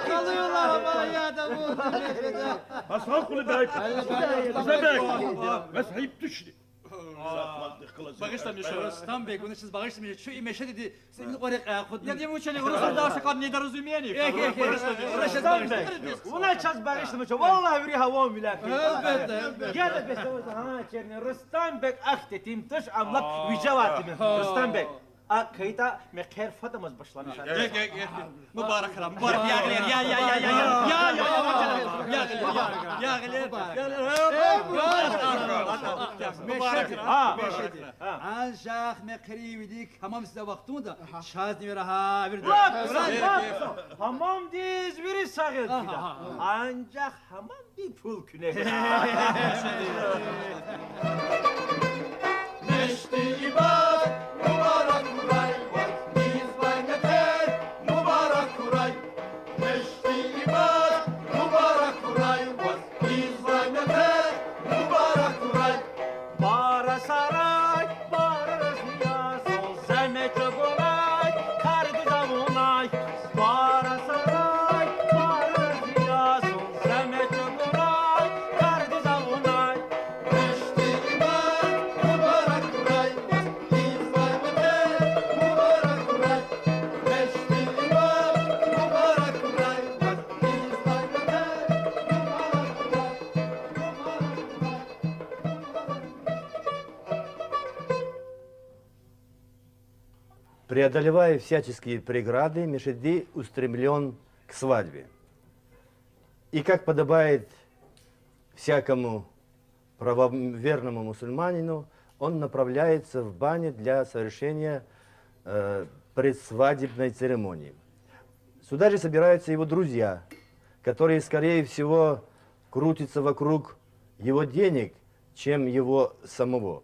Халу я лагьана, яда, вуж я? Аслан Къулубек. Къулубек. Ваз гьайиб тушни? Багъишламиша, Рустамбек, вуна чаз багъишламиша, чу и Мешедиди син кьве рекьяй акъудна. Я дим учени, вуна чаз дагъша кьван недар зумени. Эхь, эхь, эхь. Вуна чаз багъишламиша, вуна чаз багъишламиша. Валлагь, вири гьаван вилак. Элбетда, элбетда. Яда бес, гьа, черни, Рустамбек ахьтин туш, ам лап вижевай тир. Рустамбек. А кайда мехъер фадамаз башламиша. Гел, гел, гел. Мубарак хьурай, мубарак. Я, я, я. Ягъле, ягъле. Мубарак. Мешеди. Гьа. Мешеди. Гьа. Анжах мехъерин вилик гьамам сида вахтунда чазни вера гьа вирда. Гьамамдиз вири сагъ я. Анжах гьамамди пул куьне. Мешеди ибад, мубарак хьурай ваз, извай мехъер, мубарак хьурай. Мешеди ибад, мубарак хьурай ваз, извай мехъер, мубарак хьурай. Пара сарай, пара разни ясул, зегьмет чӀугунай, кар гуз авунай. Пара сарай, пара разни ясул, зегьмет чӀугунай, кар гуз авунай. Мешеди ибад, мубарак хьурай ваз, извай мехъер, мубарак хьурай. Мешеди ибад, мубарак хьурай ваз, извай мехъер, мубарак хьурай. Преодолевая всяческие преграды, Мешеди устремлён к свадьбе. И как подобает всякому правоверному мусульманину, он направляется в баню для совершения, э, предсвадебной церемонии. Сюда же собираются его друзья, которые, скорее всего, крутятся вокруг его денег, чем его самого.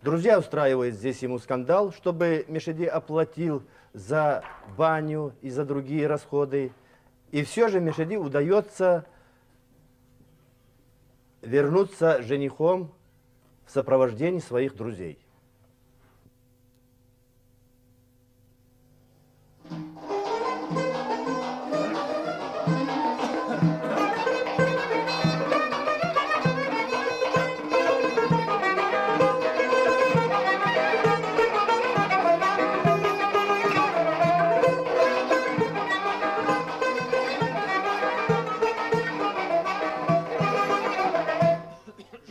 Друзья устраивают здесь ему скандал, чтобы Мешеди оплатил за баню и за другие расходы. И всё же Мешеди удаётся вернуться женихом в сопровождении своих друзей.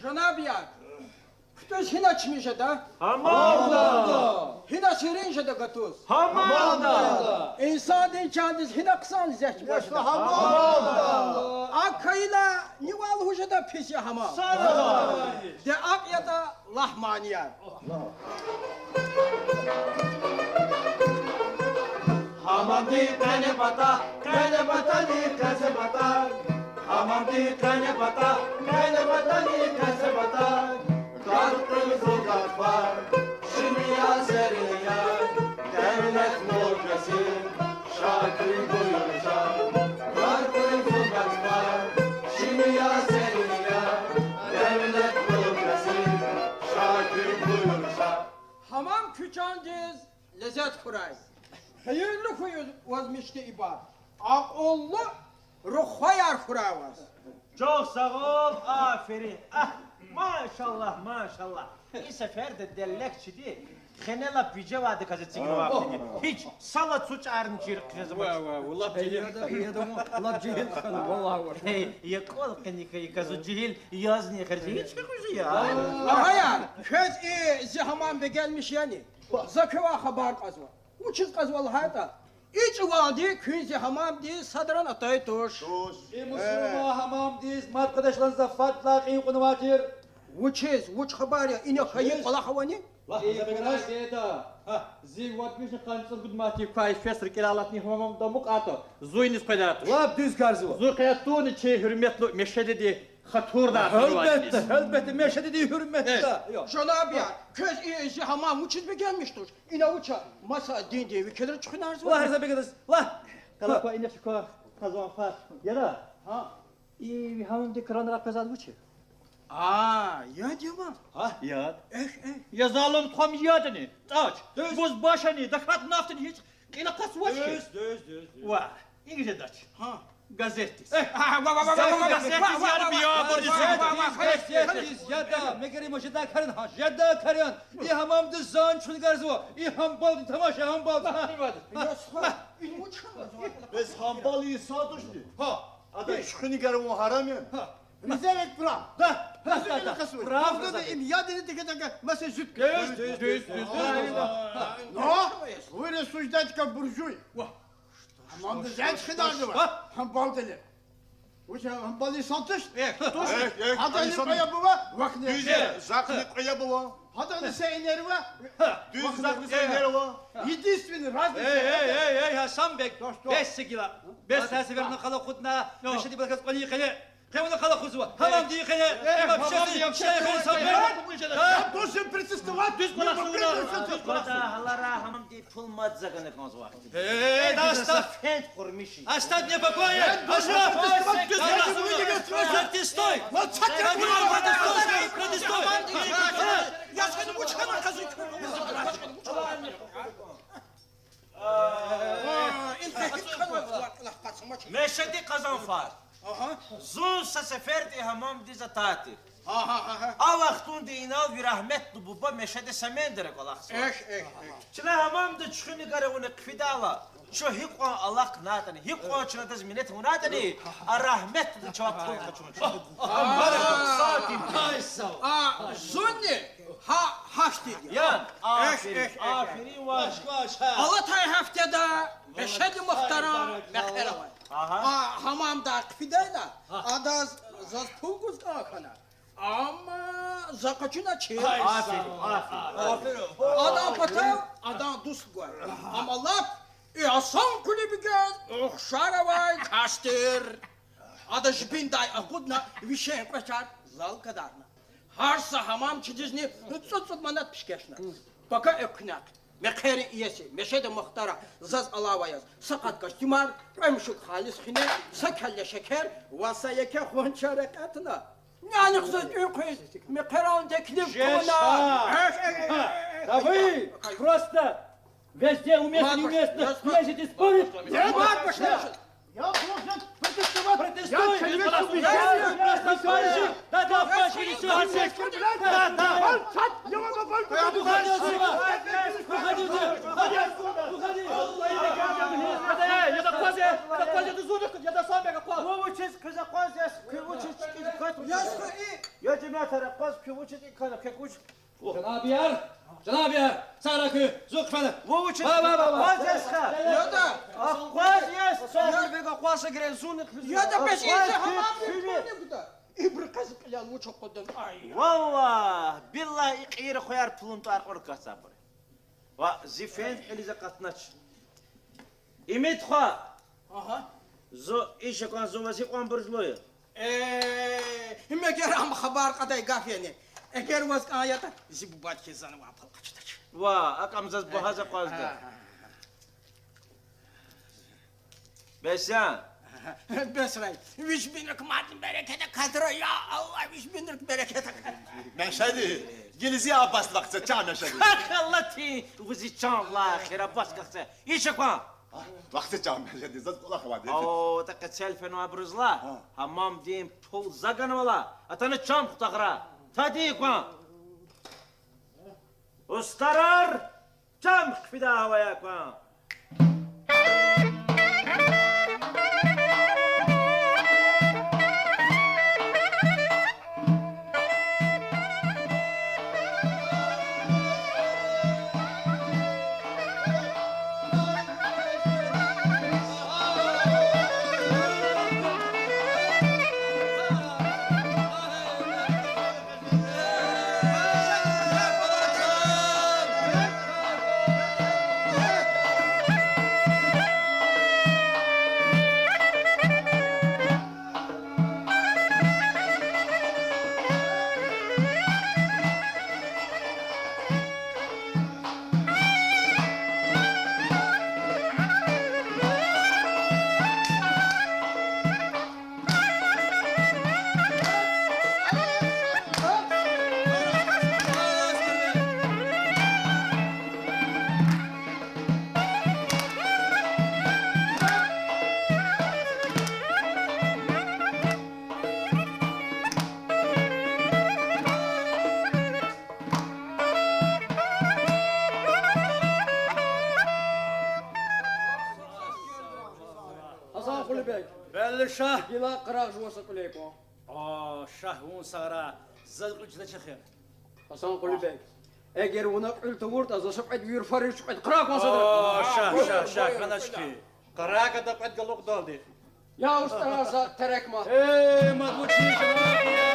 Жанабияр, кутуз гьина чими жеда? Гьамалда. Гьина серин жеда гатуз? Гьамалда. Инсандин чандиз гьина хъсан лезет жеда? Гьамалда. АкӀ хьайила, нивай лугьуз жеда пис я гьамал? Де акӀ ятӀа, лагь манияр. Гьамамдин къене пата, къене патани къезе пата. Гьамамдин къене пата, къене патани къезе пата. Гад къизил гатфар, шими я серин я, девлет мургеси, шакир буюр ша. Гад къизил гатфар, шими я серин я, девлет мургеси, шакир буюр ша. Гьамам куь чандиз лезет хьурай. Гъейри хьуй ваз, Мешеди ибад. Акьуллу рухваяр хьурай ваз. Чухсагъул, аферин. Агь, машаллагь, машаллагь. И сеферда деллек чиди, хене лап вижевайдаказ эцигнавай хьтин. Гьич сала цу чӀарни чир хъжезамач. Ва, ва, ва, лап жегьил. Яда, яда, лап жегьил хьана, валлагь. Гьей, я кӀвал къени хьайи кьазу жегьил язни хьерзи гьич хьуй я. Агъаяр, квез и зи гьамам бегенмиш яни? За квевай хабар кьазва. Вучиз кьазва лагьайтӀа, и чӀавалди куьн зи гьамамдиз садрани атай туш. Туш. И мусурман гьамамдиз мад къведач лагьана за фадлай кьин кьунвай тир. Вучиз, вуч хабар я, ина хьайи кӀвалах авани? Вагь, за бегенай. Зи вад вишни къанни цӀуругуд манатдик квай фес рикӀелай алатна и гьамамда амукьайтӀа, зун иниз къведай туш. Лап дуьз кардзава. Зун къведай туш чи гьуьрметлу Мешедидин хатурдай. Гьелбетда, гьелбетда, Мешедидин гьуьрметда. Жанабияр, квез и зи гьамам вучиз бегенмиш туш? Ина вуч я, маса диндин векилри чуьхуьнарзава. Лагь, за бегенай, лагь. Къала квай, ина чка къазан фар. Яда. Гьа. И гьамамдин кранрай къвезвайди вуч я? А, яд я ма. Гьа? Яд. Эхь, эхь. Я залум тухвам, ядни, тӀач. Дуьз. Буз башани, дакат нафтни гьич кьил акъатзавач хьи. Дуьз, дуьз, дуьз, дуьз. Ва, ингье жедач. Гьа. Газетдиз. Газетдиз яр биябурди. Газетдиз яда, мегер има жедай карин, гьа, жедай карин. И гьамамдиз зун чуьхуьнарзава, и гьамбалди, тамаша гьамбалди, гьа. Бес гьамбал инсан тушни? Гьа. Ада чуьхуьнар авун гьарам яни? Гьа. Риза век прав. Да, да, да, да. Прав, да, да. Им ядни текетака маса жуткуь. Дуьз, дуьз, дуьз, дуьз. Но вы рассуждаете как буржуй. Ва. Гьамамдиз зун чуьхуьнарзава. Гьа? Гьамбалдиле. Вуч я, гьам бала инсан туш? Эхь, туш. Эхь, эхь, гьадани инсан кьве яб ава, вахни. Дуьз я, захъни кьве яб ава. Гьадани са инер ава. Дуьз, вахни, захъни са инер ава. Единственный разница. Эй, эй, эй, эй, Гьасан бек, бес са гила. Бес са сеферда къал акъудна, мешеди балахъ квани къене. Къе вуна къал акъудзава. Гьамамдин къене. Э, гьамамдин къене. Я должен протестовать. Дуьз кӀвалахзава. Гьалара гьамамдин пул мад за гана кӀанзава. Э, да оставь. Фенд къурмиши. Оставь мне в покое. Оставь. Протестуй. Протестуй. Протестуй. Мешеди Къазанфар. Зун са сеферда гьамамдиз атайтир. А вахтунда инал ви рагьметлу буба Мешеди Семендира кӀвалахзава. Чна гьамамда чуьхуьн гар авуна хъфидайла, чун гьикьван алахънайтӀани, гьикьван чна адаз минет авунайтӀани, а рагьметлуди чавай пул къачун. Сатин. Зунни гьа гьахьтинди я. Ян, аферин, аферин ваз. Алатай гьафтеда Мешеди Мухтаран мехъер авай. Гьамамдай хъфидайла, адаз заз пул гуз кӀан хьана. Амма за къачуна чир. Адан патав адан дуст гвай. Амма лап и Гьасан Кулубегаз ухшар авай кас тир. Ада жибиндай акъудна вишен кӀвачер зал гадарна. Гьар са гьамамчидизни цӀуд-цӀуд манат пишкешна. Пака экуьнахъ мехъерин иеси Мешеди Мухтара заз алава яз са къат костюмар, кьве муьшуьк халис хине, са келле шекер ва са еке хунчар экъятна. Нянихъ заз тӀуьн хъийиз мехъерални теклиф тавуна. Да вы просто везде уместно, неуместно лезете спорить. Я должен протестовать. Протестуй. Я человек с убеждениями. Да, да, да, да. Молчать! Я вам говорю, уходите отсюда! Уходите! Уходите! Вучиз квез акъваз, я квез вучиз чкӀиз кат? Я жемятар, акъваз куь вучиз и кана, кек вуч? Жанабияр, жанабияр, сагърай куьн, зун хъфена. Ву вучиз? Ва, ва, ва, ва. Акъваз я стха. Яда. Акъваз я стха. Бег акъваз грен зун хъфена. Яда, бес изе гьамам не гуда. Ибуру къвез кьилел вуч акъудун, ай. Валлагь, биллагь, и кьейри хваяр пулун тӀвар кьур касабур. Ва зи фенд кьилиз акъатнач. Имид хва. Агьа. Зун иша кван, зун ваз гьикьван буржлу я? Э, мегер ам хабар кьадай гаф яни? Эгер ваз кӀан ятӀа, зи бубадихъ зани ван пал къачудач. Ва, акӀ ам заз багьаз акъвазда. Бес я? Бесрай. Вич бинрик мадни берекат акатра, я Аллагь, вич бинрик берекат акатра. Мешеди, гила зи Аббас вахце, чан Мешеди. Аллагьди, вузи чан лагь, хер Аббас вахце. Иша кван. Вахце чан Мешеди, заз кӀвалах авайди. О, тахьайтӀа цел фенвайбуруз лагь, гьамамдин пул за ганвайла, атана чам хутахрай. Тади кван. Устарар, чам хъфидай гьавая кван. Гьасан Къулубег. Белли, шагь. Гила къарагъ жуван са кьуьл кван. О, шагь, вун сагърай, заз кьуьл чидач эхир. Гьасан Къулубег, эгер вуна кьуьл тавуртӀа, за са кьвед вири фарин чуькьвед къарагъ кван садра. О, шагь, шагь, шагь, хьанач хьи. Къарагъ гада кьвед галукьдалди. Я устӀарар, за терекма. Э, мад вучиз жемир я?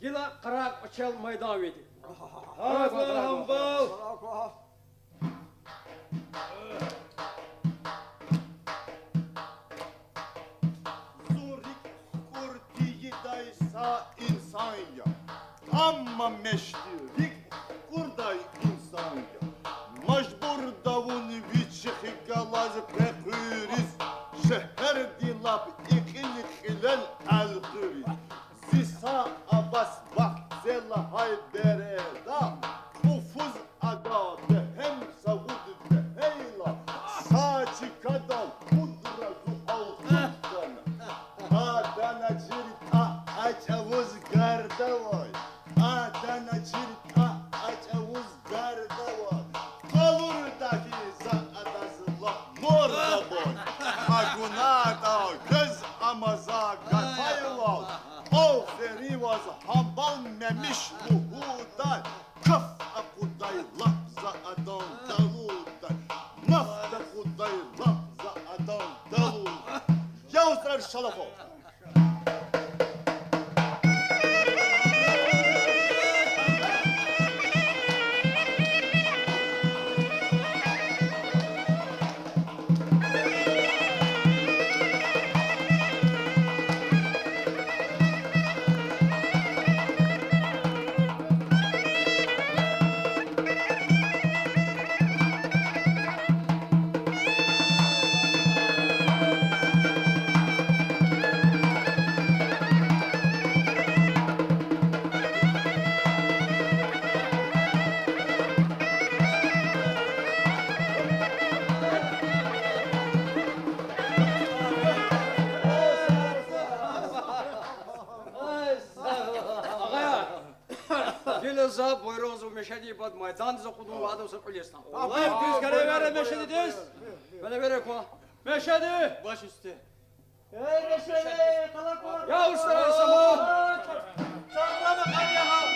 Гила къарагъ кӀвачел майдан веди. Гьамбал! Зун рикӀ хкӀур тийидай са инсан я. Амма мешди рикӀ хкӀурдай инсан я. Мажбур я вун вичихъ галаз къекъуьриз, шегьердин лап икьил кьилел элкъуьриз. Зи са аваз вахт це лагьай береда, кӀуфуз ада бегьем сагъуд вегьейла, са чкадал пудра зу алтун хьана. Адана чиртӀа а чӀавуз гарда авай, адана чиртӀа а чӀавуз гарда авай. Къалурда хьи за адаз лап мурда авай, агунатӀа квез ама за гатайвал. Аферин ваз, гьамбал мемиш лугьудай, каф акъудай лап за адан далудай, нафт акъудай лап за адан далудай. Я устӀар, шалахо! Агъаяр, гила за буйругъзава Мешедин пад майдандиз акъудун ва адав са кьуьл ислан. Аллагь, дуьз кӀел эвере Мешедидиз. Кьел эвере ква. Мешеди! Баш уьсте. Эй, Мешеди, къала кван! Я устӀар, сама! Чамрана къарагъ!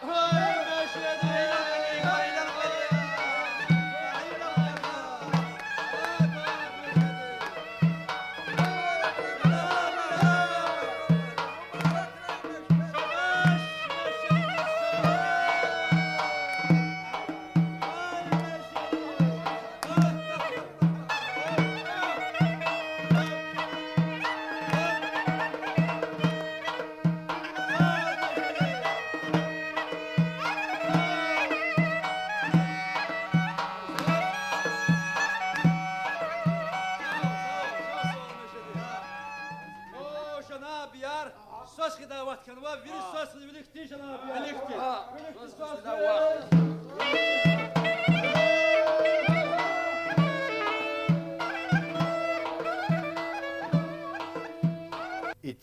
Эй, Мешеди!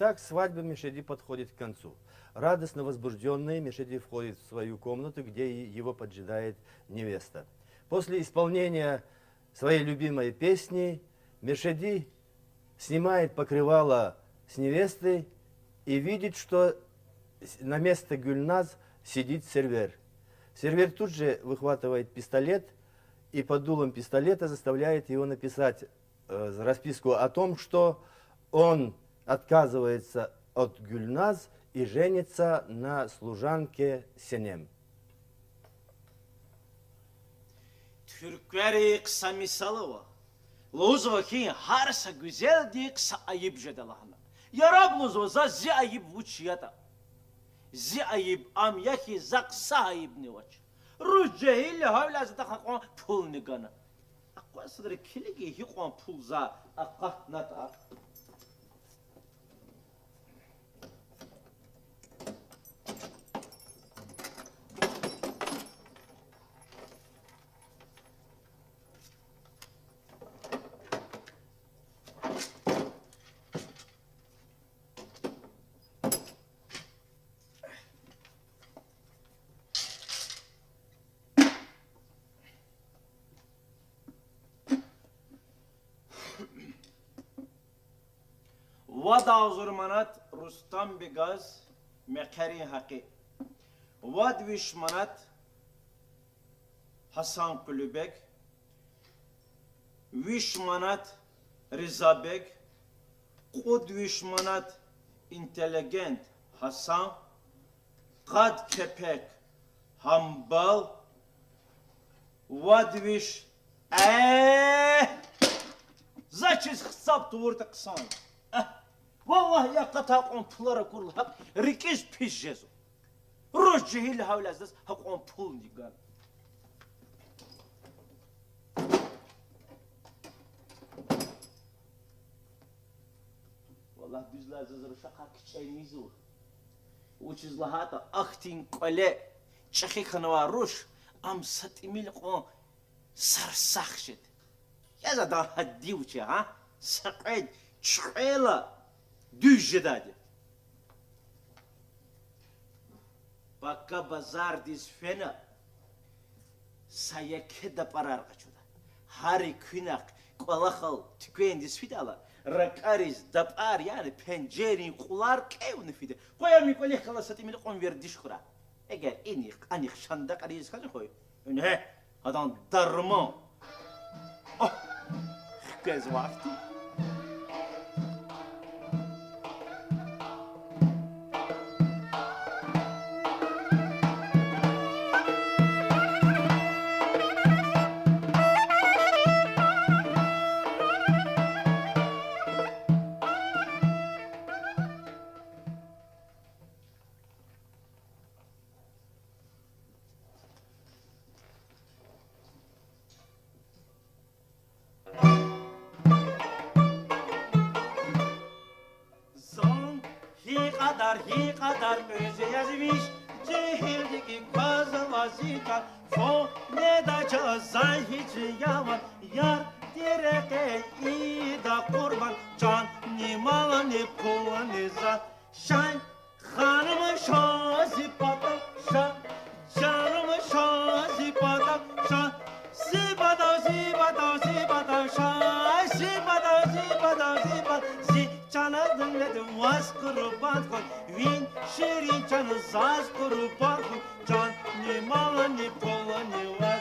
Так свадьба Мешеди подходит к концу. Радостно возбуждённый, Мешеди входит в свою комнату, где и-, его поджидает невеста. После исполнения своей любимой песни Мешеди снимает покрывало с невесты и видит, что с-, на месте Гюльназ сидит Сервер. Сервер тут же выхватывает пистолет и под дулом пистолета заставляет его написать э, расписку о том, что он отказывается от Гюльназ и женится на служанке Сенем. Туьрквери хъсан мисал ава. Лугьузва хьи, гьар са гуьзелдихъ са айиб жеда лагьана. Яраб, лугьузва, за зи айиб вуч ятӀа. Зи айиб ам я хьи, захъ са айибни авач. Руш жегьил я, гьавиляй за адахъ акьван пулни гана. Акъваз садра килиг, гьикьван пул за акъатнатӀа. Вад агъзур манат Рустамбегаз мехъерин гьакъи. Вад виш манат Гьасан Кулубег, виш манат Ризабег, кьуд виш манат интеллигент Гьасан, къад кепек Гьамбал, вад виш, э, за чиз гьисаб тавуртӀа хъсан. Э, валлагь, я къатай кьван пулар акур лагьайтӀа, рикӀиз пис жезва. Руш жегьил я, гьавиляй заз гьакьван пулни гана. Валлагь, дуьз лагьайтӀа, заз рушахъай кичӀе ийизва. Вучиз лагьайтӀа ахьтин кӀвале чӀехи хьанвай руш, ам са тӀимил кьван сарсагъ жеда. Я за адан гьадди вуч я, гьа? Са кьвед чуькьвейла дуьз жедайди. Пака базардиз фена, са еке дапӀарар къачуда. Гьар экуьнахъ кӀвалахал туьквендиз фидайла, ракӀариз дапӀар, яни пенжеррин кьулар кӀевна фида. Къуй ам и кӀвалихъ галаз са тӀимил кьван вердиш хьурай. Эгер инихъ-анихъ шандакьариз хьана хьуй, ингье, адан дарман. О, хквезвай хьтин. Зун гьикьван, гьикьван оьзюгез виш, жегьилдик кваз ава зи чан, фу неда чаз за гьич яван, яр ди рекье ийида къурбан, чан, ни мал, ни пул, ни зат. Шан, ханум, ша зи патав, ша, жанум, ша зи патав, ша. Зи патав, зи патав, зи патав, ша, зи патав, зи патав, зи патав. Зи чан, адун вед ваз къурбанд хьуй, вин ширин чан заз къурбанд хьуй, чан, ни мал, ни пул, ни вад.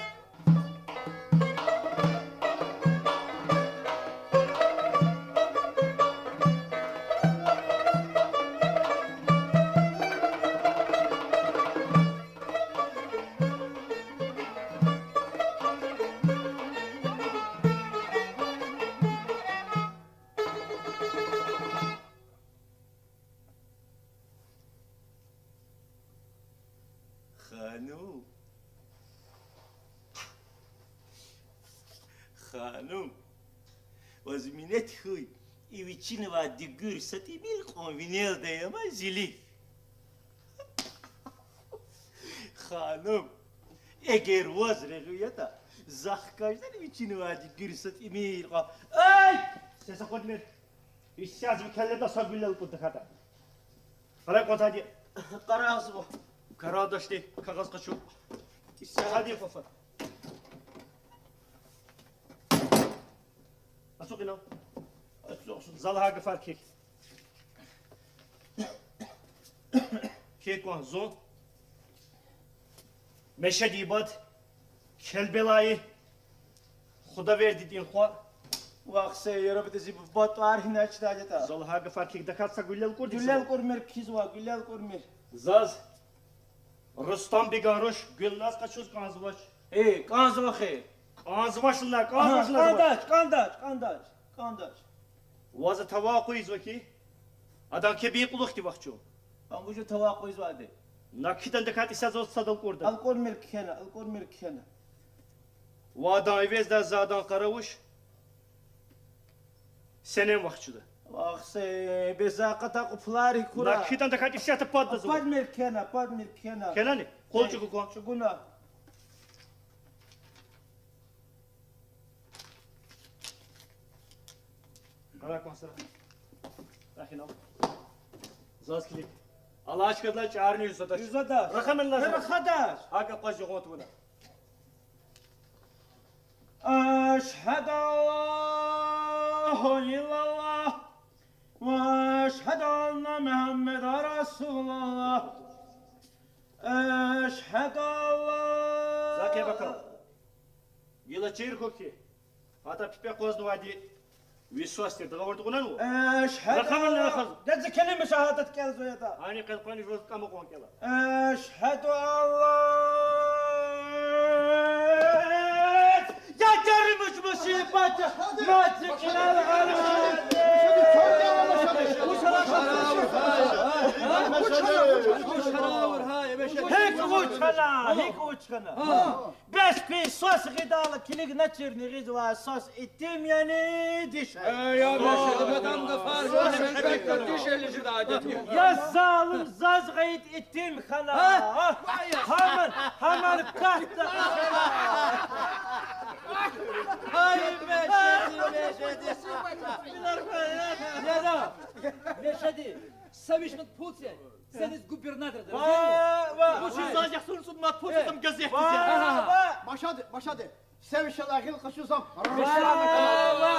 Ханум. Ханум. Ваз минет хьуй, и вичинавай дуьгуьр са тӀимил кьван винелди ама зи лиф. Ханум, эгер ваз регъуь ятӀа, захъ хкаждани вичинавай дуьгуьр са тӀимил кьван. Ай! Сес акъудмир. Исятда ви келледа са гуьллел кӀуд тахьайтӀа. Къарагъ кван тади. Къарагъзава. Къарагъдачни кагъаз къачу. Исятда. Тади фафа. Ацукь инал. Ацукь. Зал гьа гафар кхьихь. Кхьихь кван зун. Мешеди бад, Келбелаи, Худавердидин хва. Вахсе, я Рабби, зи буба тӀвар гьинай чидай ятӀа. Зал гьа гафар кхьихь, дакӀад са гуьллел кӀур. Гуьллел кӀурмир, кхьизва, гуьллел кӀурмир. Заз Рустамбеган руш гуьлназ къачуз кӀанзавач. Э, кӀанзава хьи. КӀанзавач лагьана, кӀанзавач лагьана. КӀандач, кӀандач, кӀандач, кӀандач. Ваз тавакъу ийизва хьи, адан кепӀин кьулухъди вахчун. Ам вуж тавакъу ийизвайди? На кхьидан дакӀад исятда заз сад алкӀурда. АлкӀурмир кхьена, алкӀурмир кхьена. Ва адан эвездай за адан къаравуш Сенем вахчуда. Вахсе, бес за акъатай кьван пулар гьикӀ хьурай? На кхьидан дакӀад исятда пад заз. Падмир кхьена, падмир кхьена. Кхьенани? Къул чӀугу кван. ЧӀугуна. Къарагъ кван сара. Рахинал. Заз килиг. Алай чкадилай чӀарни юзадач. Юзадач. Рахамир лазим. Рахадач. ГьакӀ акъваз жагъун тавуна. أشهد أن لا إله إلا الله وأشهد أن محمدا رسول الله. أشهد أن لا Закъебакал. Гила чир хьухь хьи. Гьада пипӀе акъвазнавайди ви свас тир, договор тукӀунани вун? أشهد Рахамир أن لا, рахаз. Дадзи келима шагьадат кӀелзава ятӀа. Гьана къенкъвени жуваз кӀама кьван кӀела. أشهد أن لا Я дермуш муши пача, маци кьилел гъалму. ГьикӀ вуч хьана, гьикӀ вуч хьана. Бес куь свас гъидайла килигна чирни гъизвай свас итим яни дишегьли. Э, я башади, мадам гафар, вуна хӀебекда дишегьли жеда адет я. Я залум, заз гъайид итим хьана. Гьа? Гьаман, гьаман катда. Гьай, Мешеди, Мешеди. Яда, Мешеди, са виш ман пул це. Сениз губернатор да. Ва, ва. Вучиз заз яхцӀурни цӀуд ман пул це, газет. Ва, ва. Машади, машади. Севишелай гъил къачуз ам. Ва, ва, ва.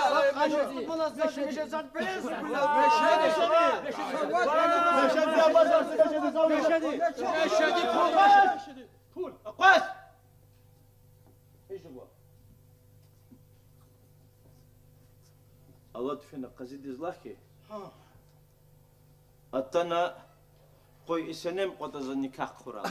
Мешеди, пул. Акъваз. Алад фена къазидиз лагь хьи. Атана, къуй и Сенем кӀватӀа за никагь хъурай.